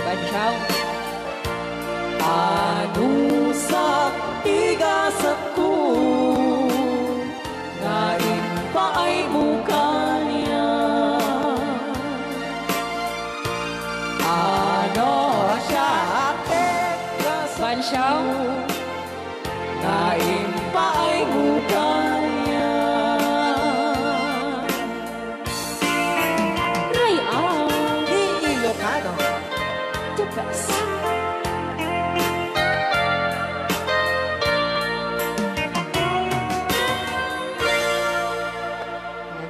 Bansiaw. Anusak ti gasatko nga impaaymo kaniak. Anusak ti gasatko Bansiaw. nga impaaymo kaniak. Ray-aw. Ilocano. The best.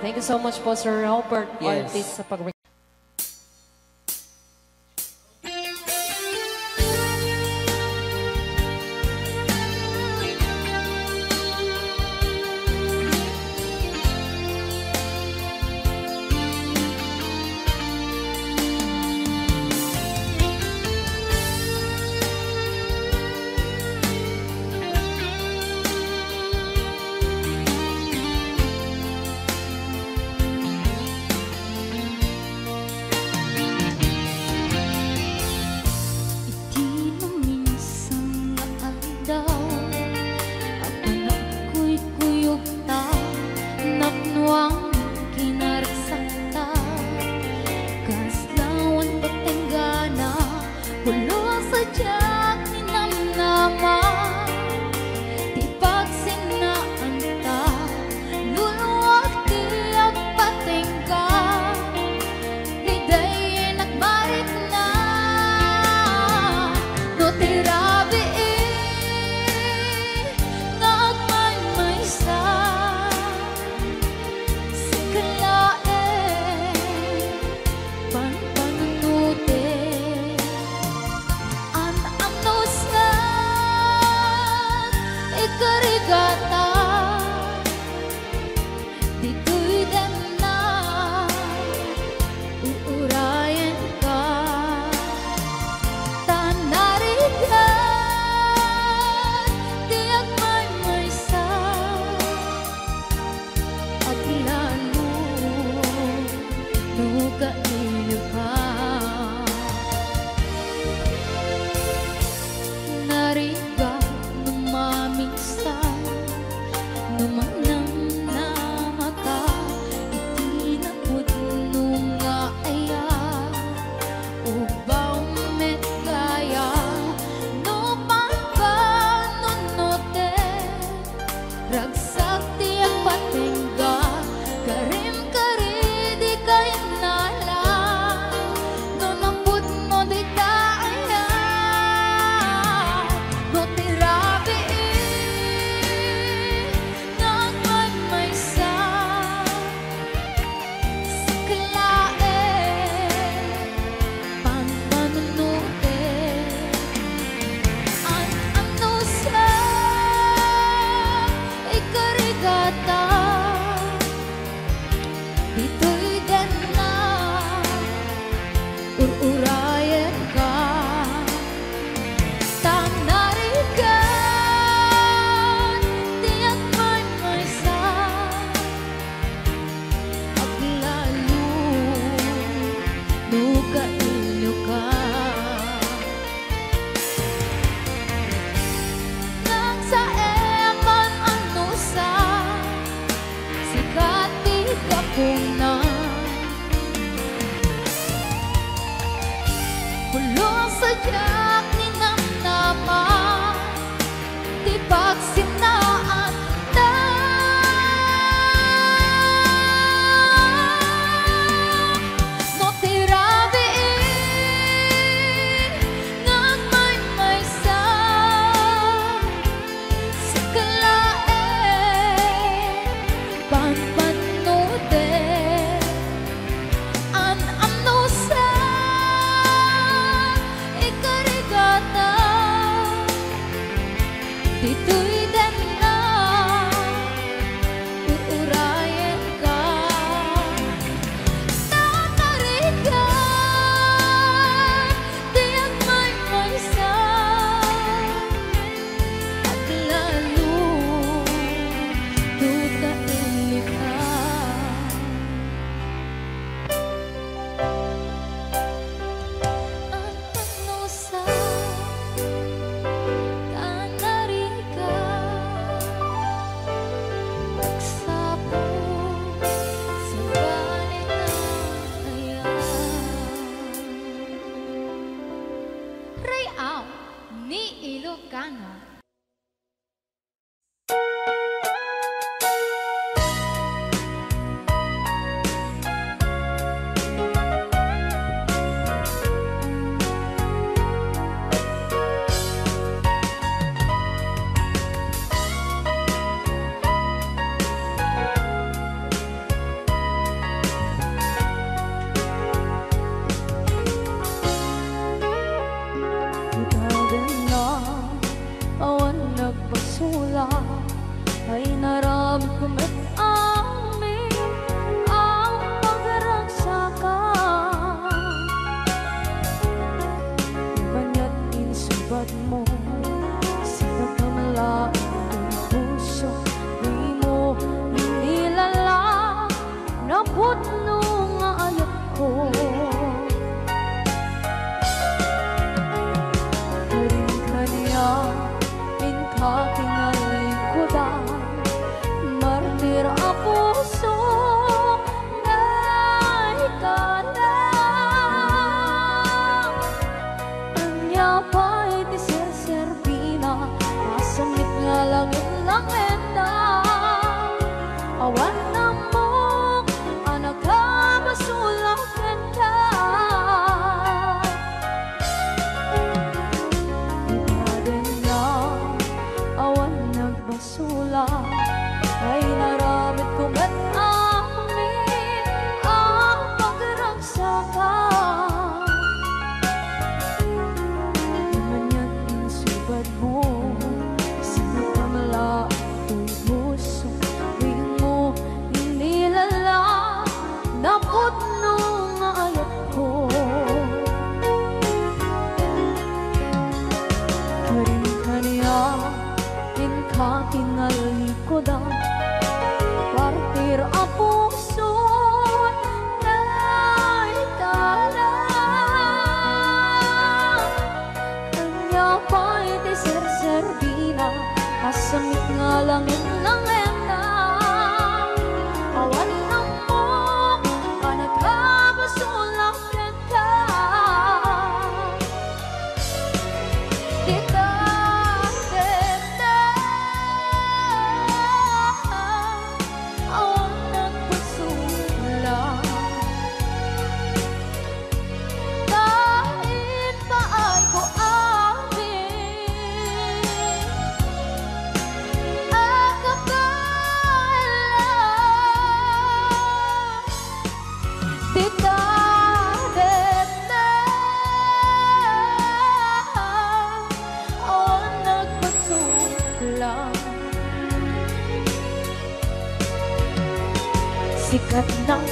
Thank you so much po, Sir Robert Yes. Ortiz, sa pag- Ditoy denna, ur-urayenka, ta narigat ti agmaymaysa, aglalo no kailioka. Nagsaem man a nusa, sika ti gapuna. Pulos a diak ninamnama ti pagsinnaanna. No ti rabii nga agmaymaysa, sika laeng panpannutek. An-annusa, ikarigata, ditoy denna, uurayenka. Ta narigat ti agmaymaysa, aglalo no kailioka. An-annusa, ta narigat, agsapul, sabali na aya. Ray-aw ni Ilocano. Itagan na awan nagbasola, ay naramidko met amin a pagragsakan. Maniat insubadmo, sika ti amla ti puso, dimo inilala, napudno nga ayatko. Karin kaniak, inka tinallikudan, martir a puso, naikana. Ania pay ti serserbina, asamek nga langit-langitna, awan ammok a nakabasolak kenka. Itagan na awan nagbasolak, ay naramidko met amin a pagragsakan. Maniat insubadmo, sika ti amla ti puso, dimo inilala, napudno nga ayatko. Karin kaniak, inka tinallikudan, partir a puso, naikana. Ania pay ti serserbina, asamek nga langit-langitna, awan ammok a nakabasolak kenka. Dita, dita, awan nagbasolak. Ta impaayko amin a kappella. Dita, dita, awan nagbasolak. Sika ti nang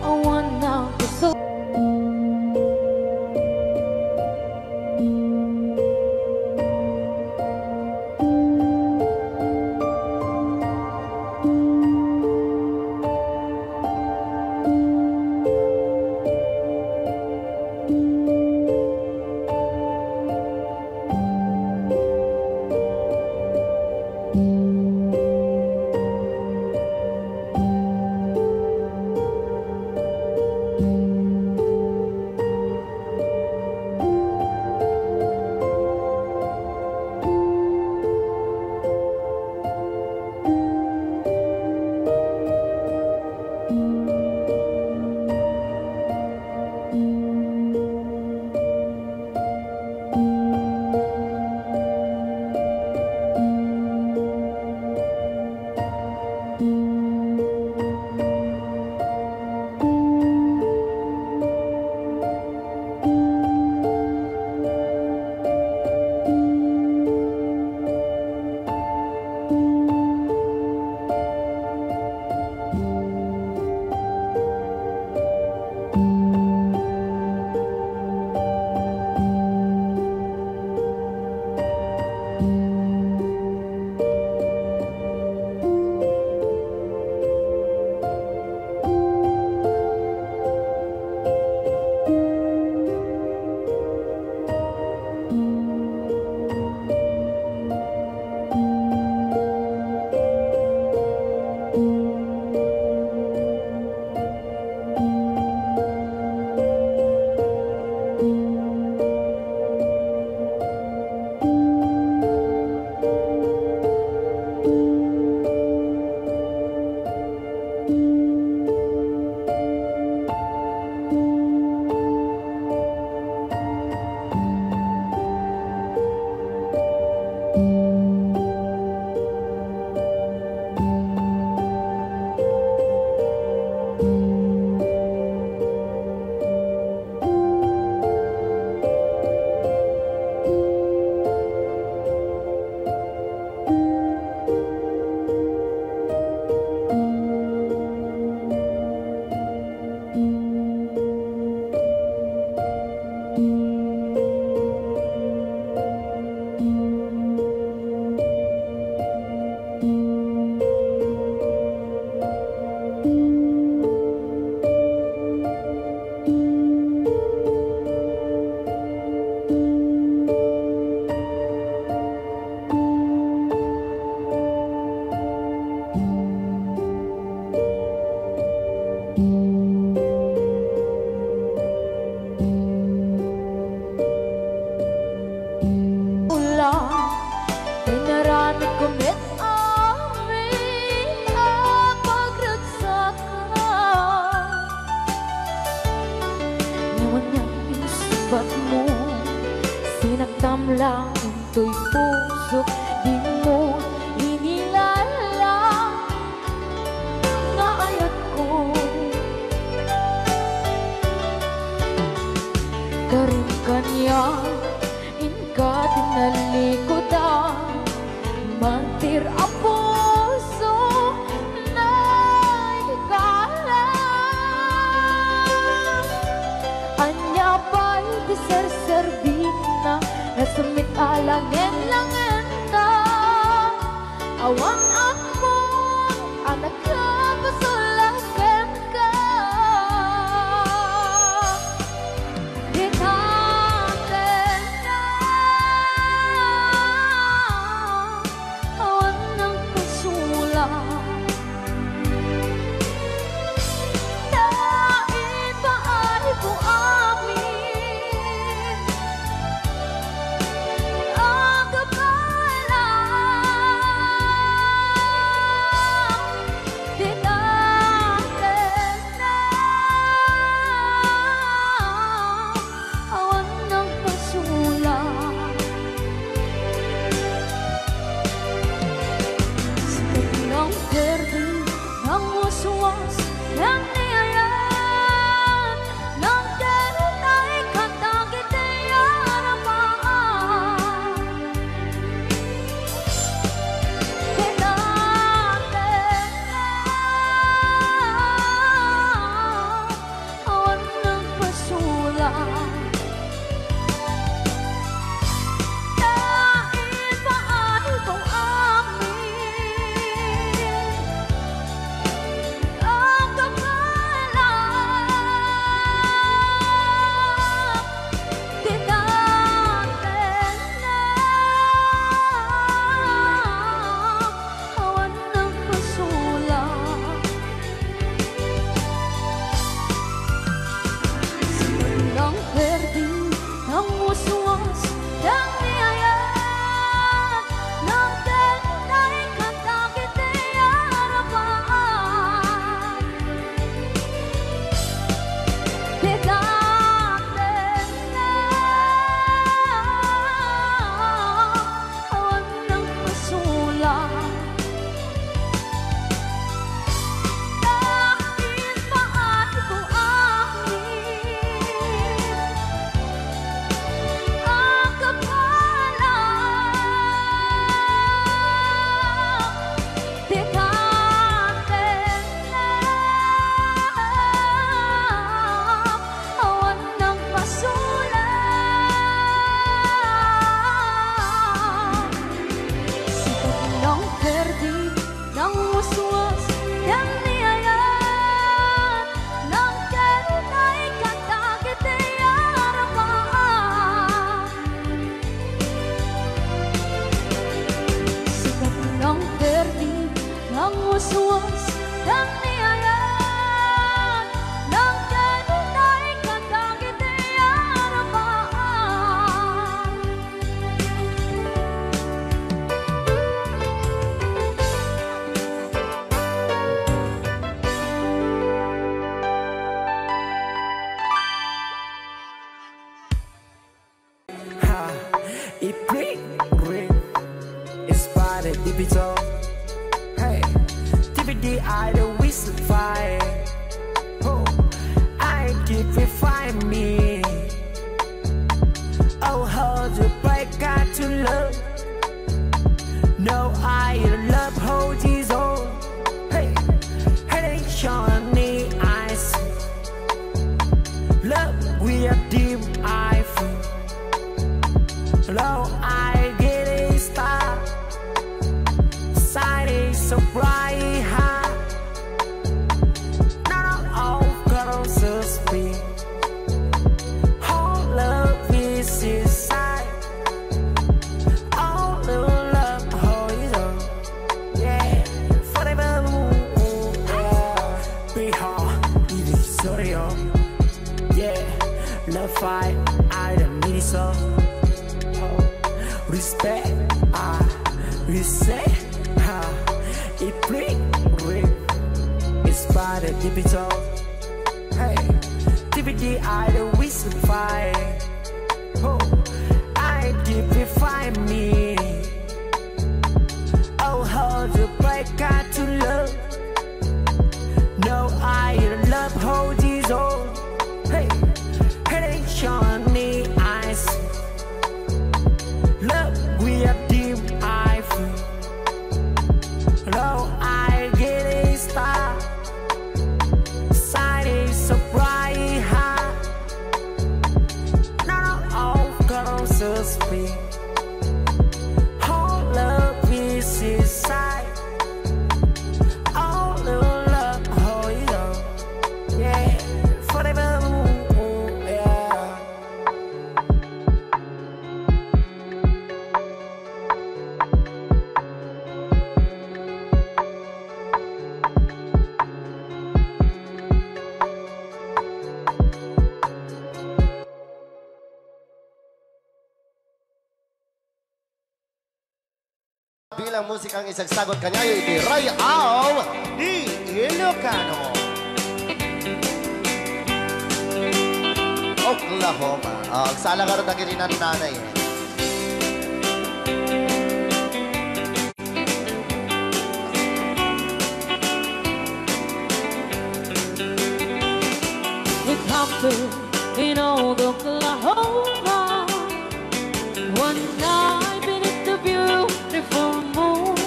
Awan a puso. Ula, inaramid ko met amin a pagragsak. Ngem ania ti sibat mo, sinaktam la intoy pusok, dimo inilala nga ayatko. Karim kaniak, inka ti nalikudan, mantir a puso, naikala. Ania pay ti serserbina, nasemmit a langen-langenta, awan ammon a nakapasulak kenka. Dita tengnga, awan nangpasulak. Ta ipaayko amin a kabaelan. Dita tengnga, awan nangpasulak. Sika ti nangperdi, nangwaswas, ken ni ayan, nangkerit a ikanta iti aramaan. Dita tengnga, Love fight, I don't need it so. Respect, I respect. Ha, it bring, bring. It's by the digital. Hey, D V D, I don't wish to fight. Oh, I give it five minutes. Oh, how the break got to love. No, I love how this all. Hey, headache on the eyes. Love we are dim, I feel. No, I get a star. Side is so bright, high. None of girls is free. All love is inside. All the love, oh, yeah. Yeah, forever, ooh, ooh, yeah. Bilang musikang isagsagot kaniayo iti Ray-Aw ni Ilocano. Oklahoma. Ah, agsala ngarud dagiti nannanay. It happened in old Oklahoma. One night beneath the beautiful moon,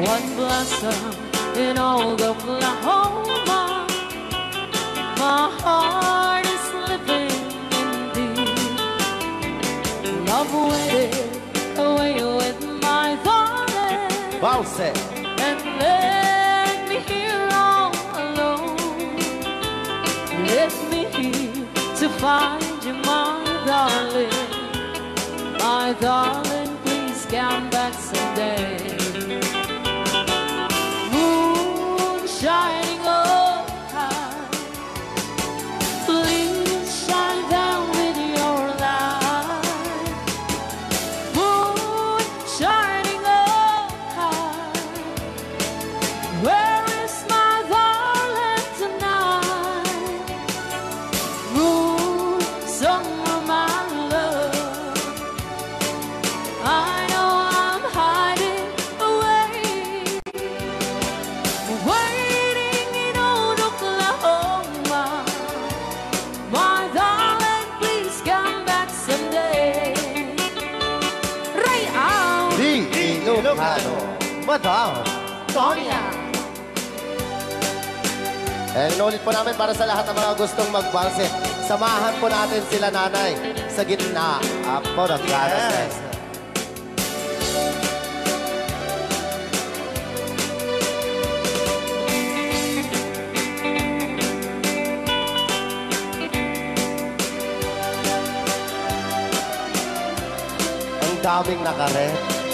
one blossom in old Oklahoma. My heart is living in thee. Love waited away with my darling. Valse. And left me here all alone. Left me here to find you, my darling. My darling, please come back someday. Moon shining overhead, please shine down with your light. Moon shining overhead, where is my darling tonight? Moon, song of my love, I know I'm hiding away, waiting in old Oklahoma. My darling, please come back someday. Ray-Aw. Di Ilocano. Madam Tonya. Eh, inulit po namin para sa lahat ng mga gustong magbalse. Samahan po natin sila, Nanay, sa gitna. Apo, nagkalas, yes. Ang daming nakaret.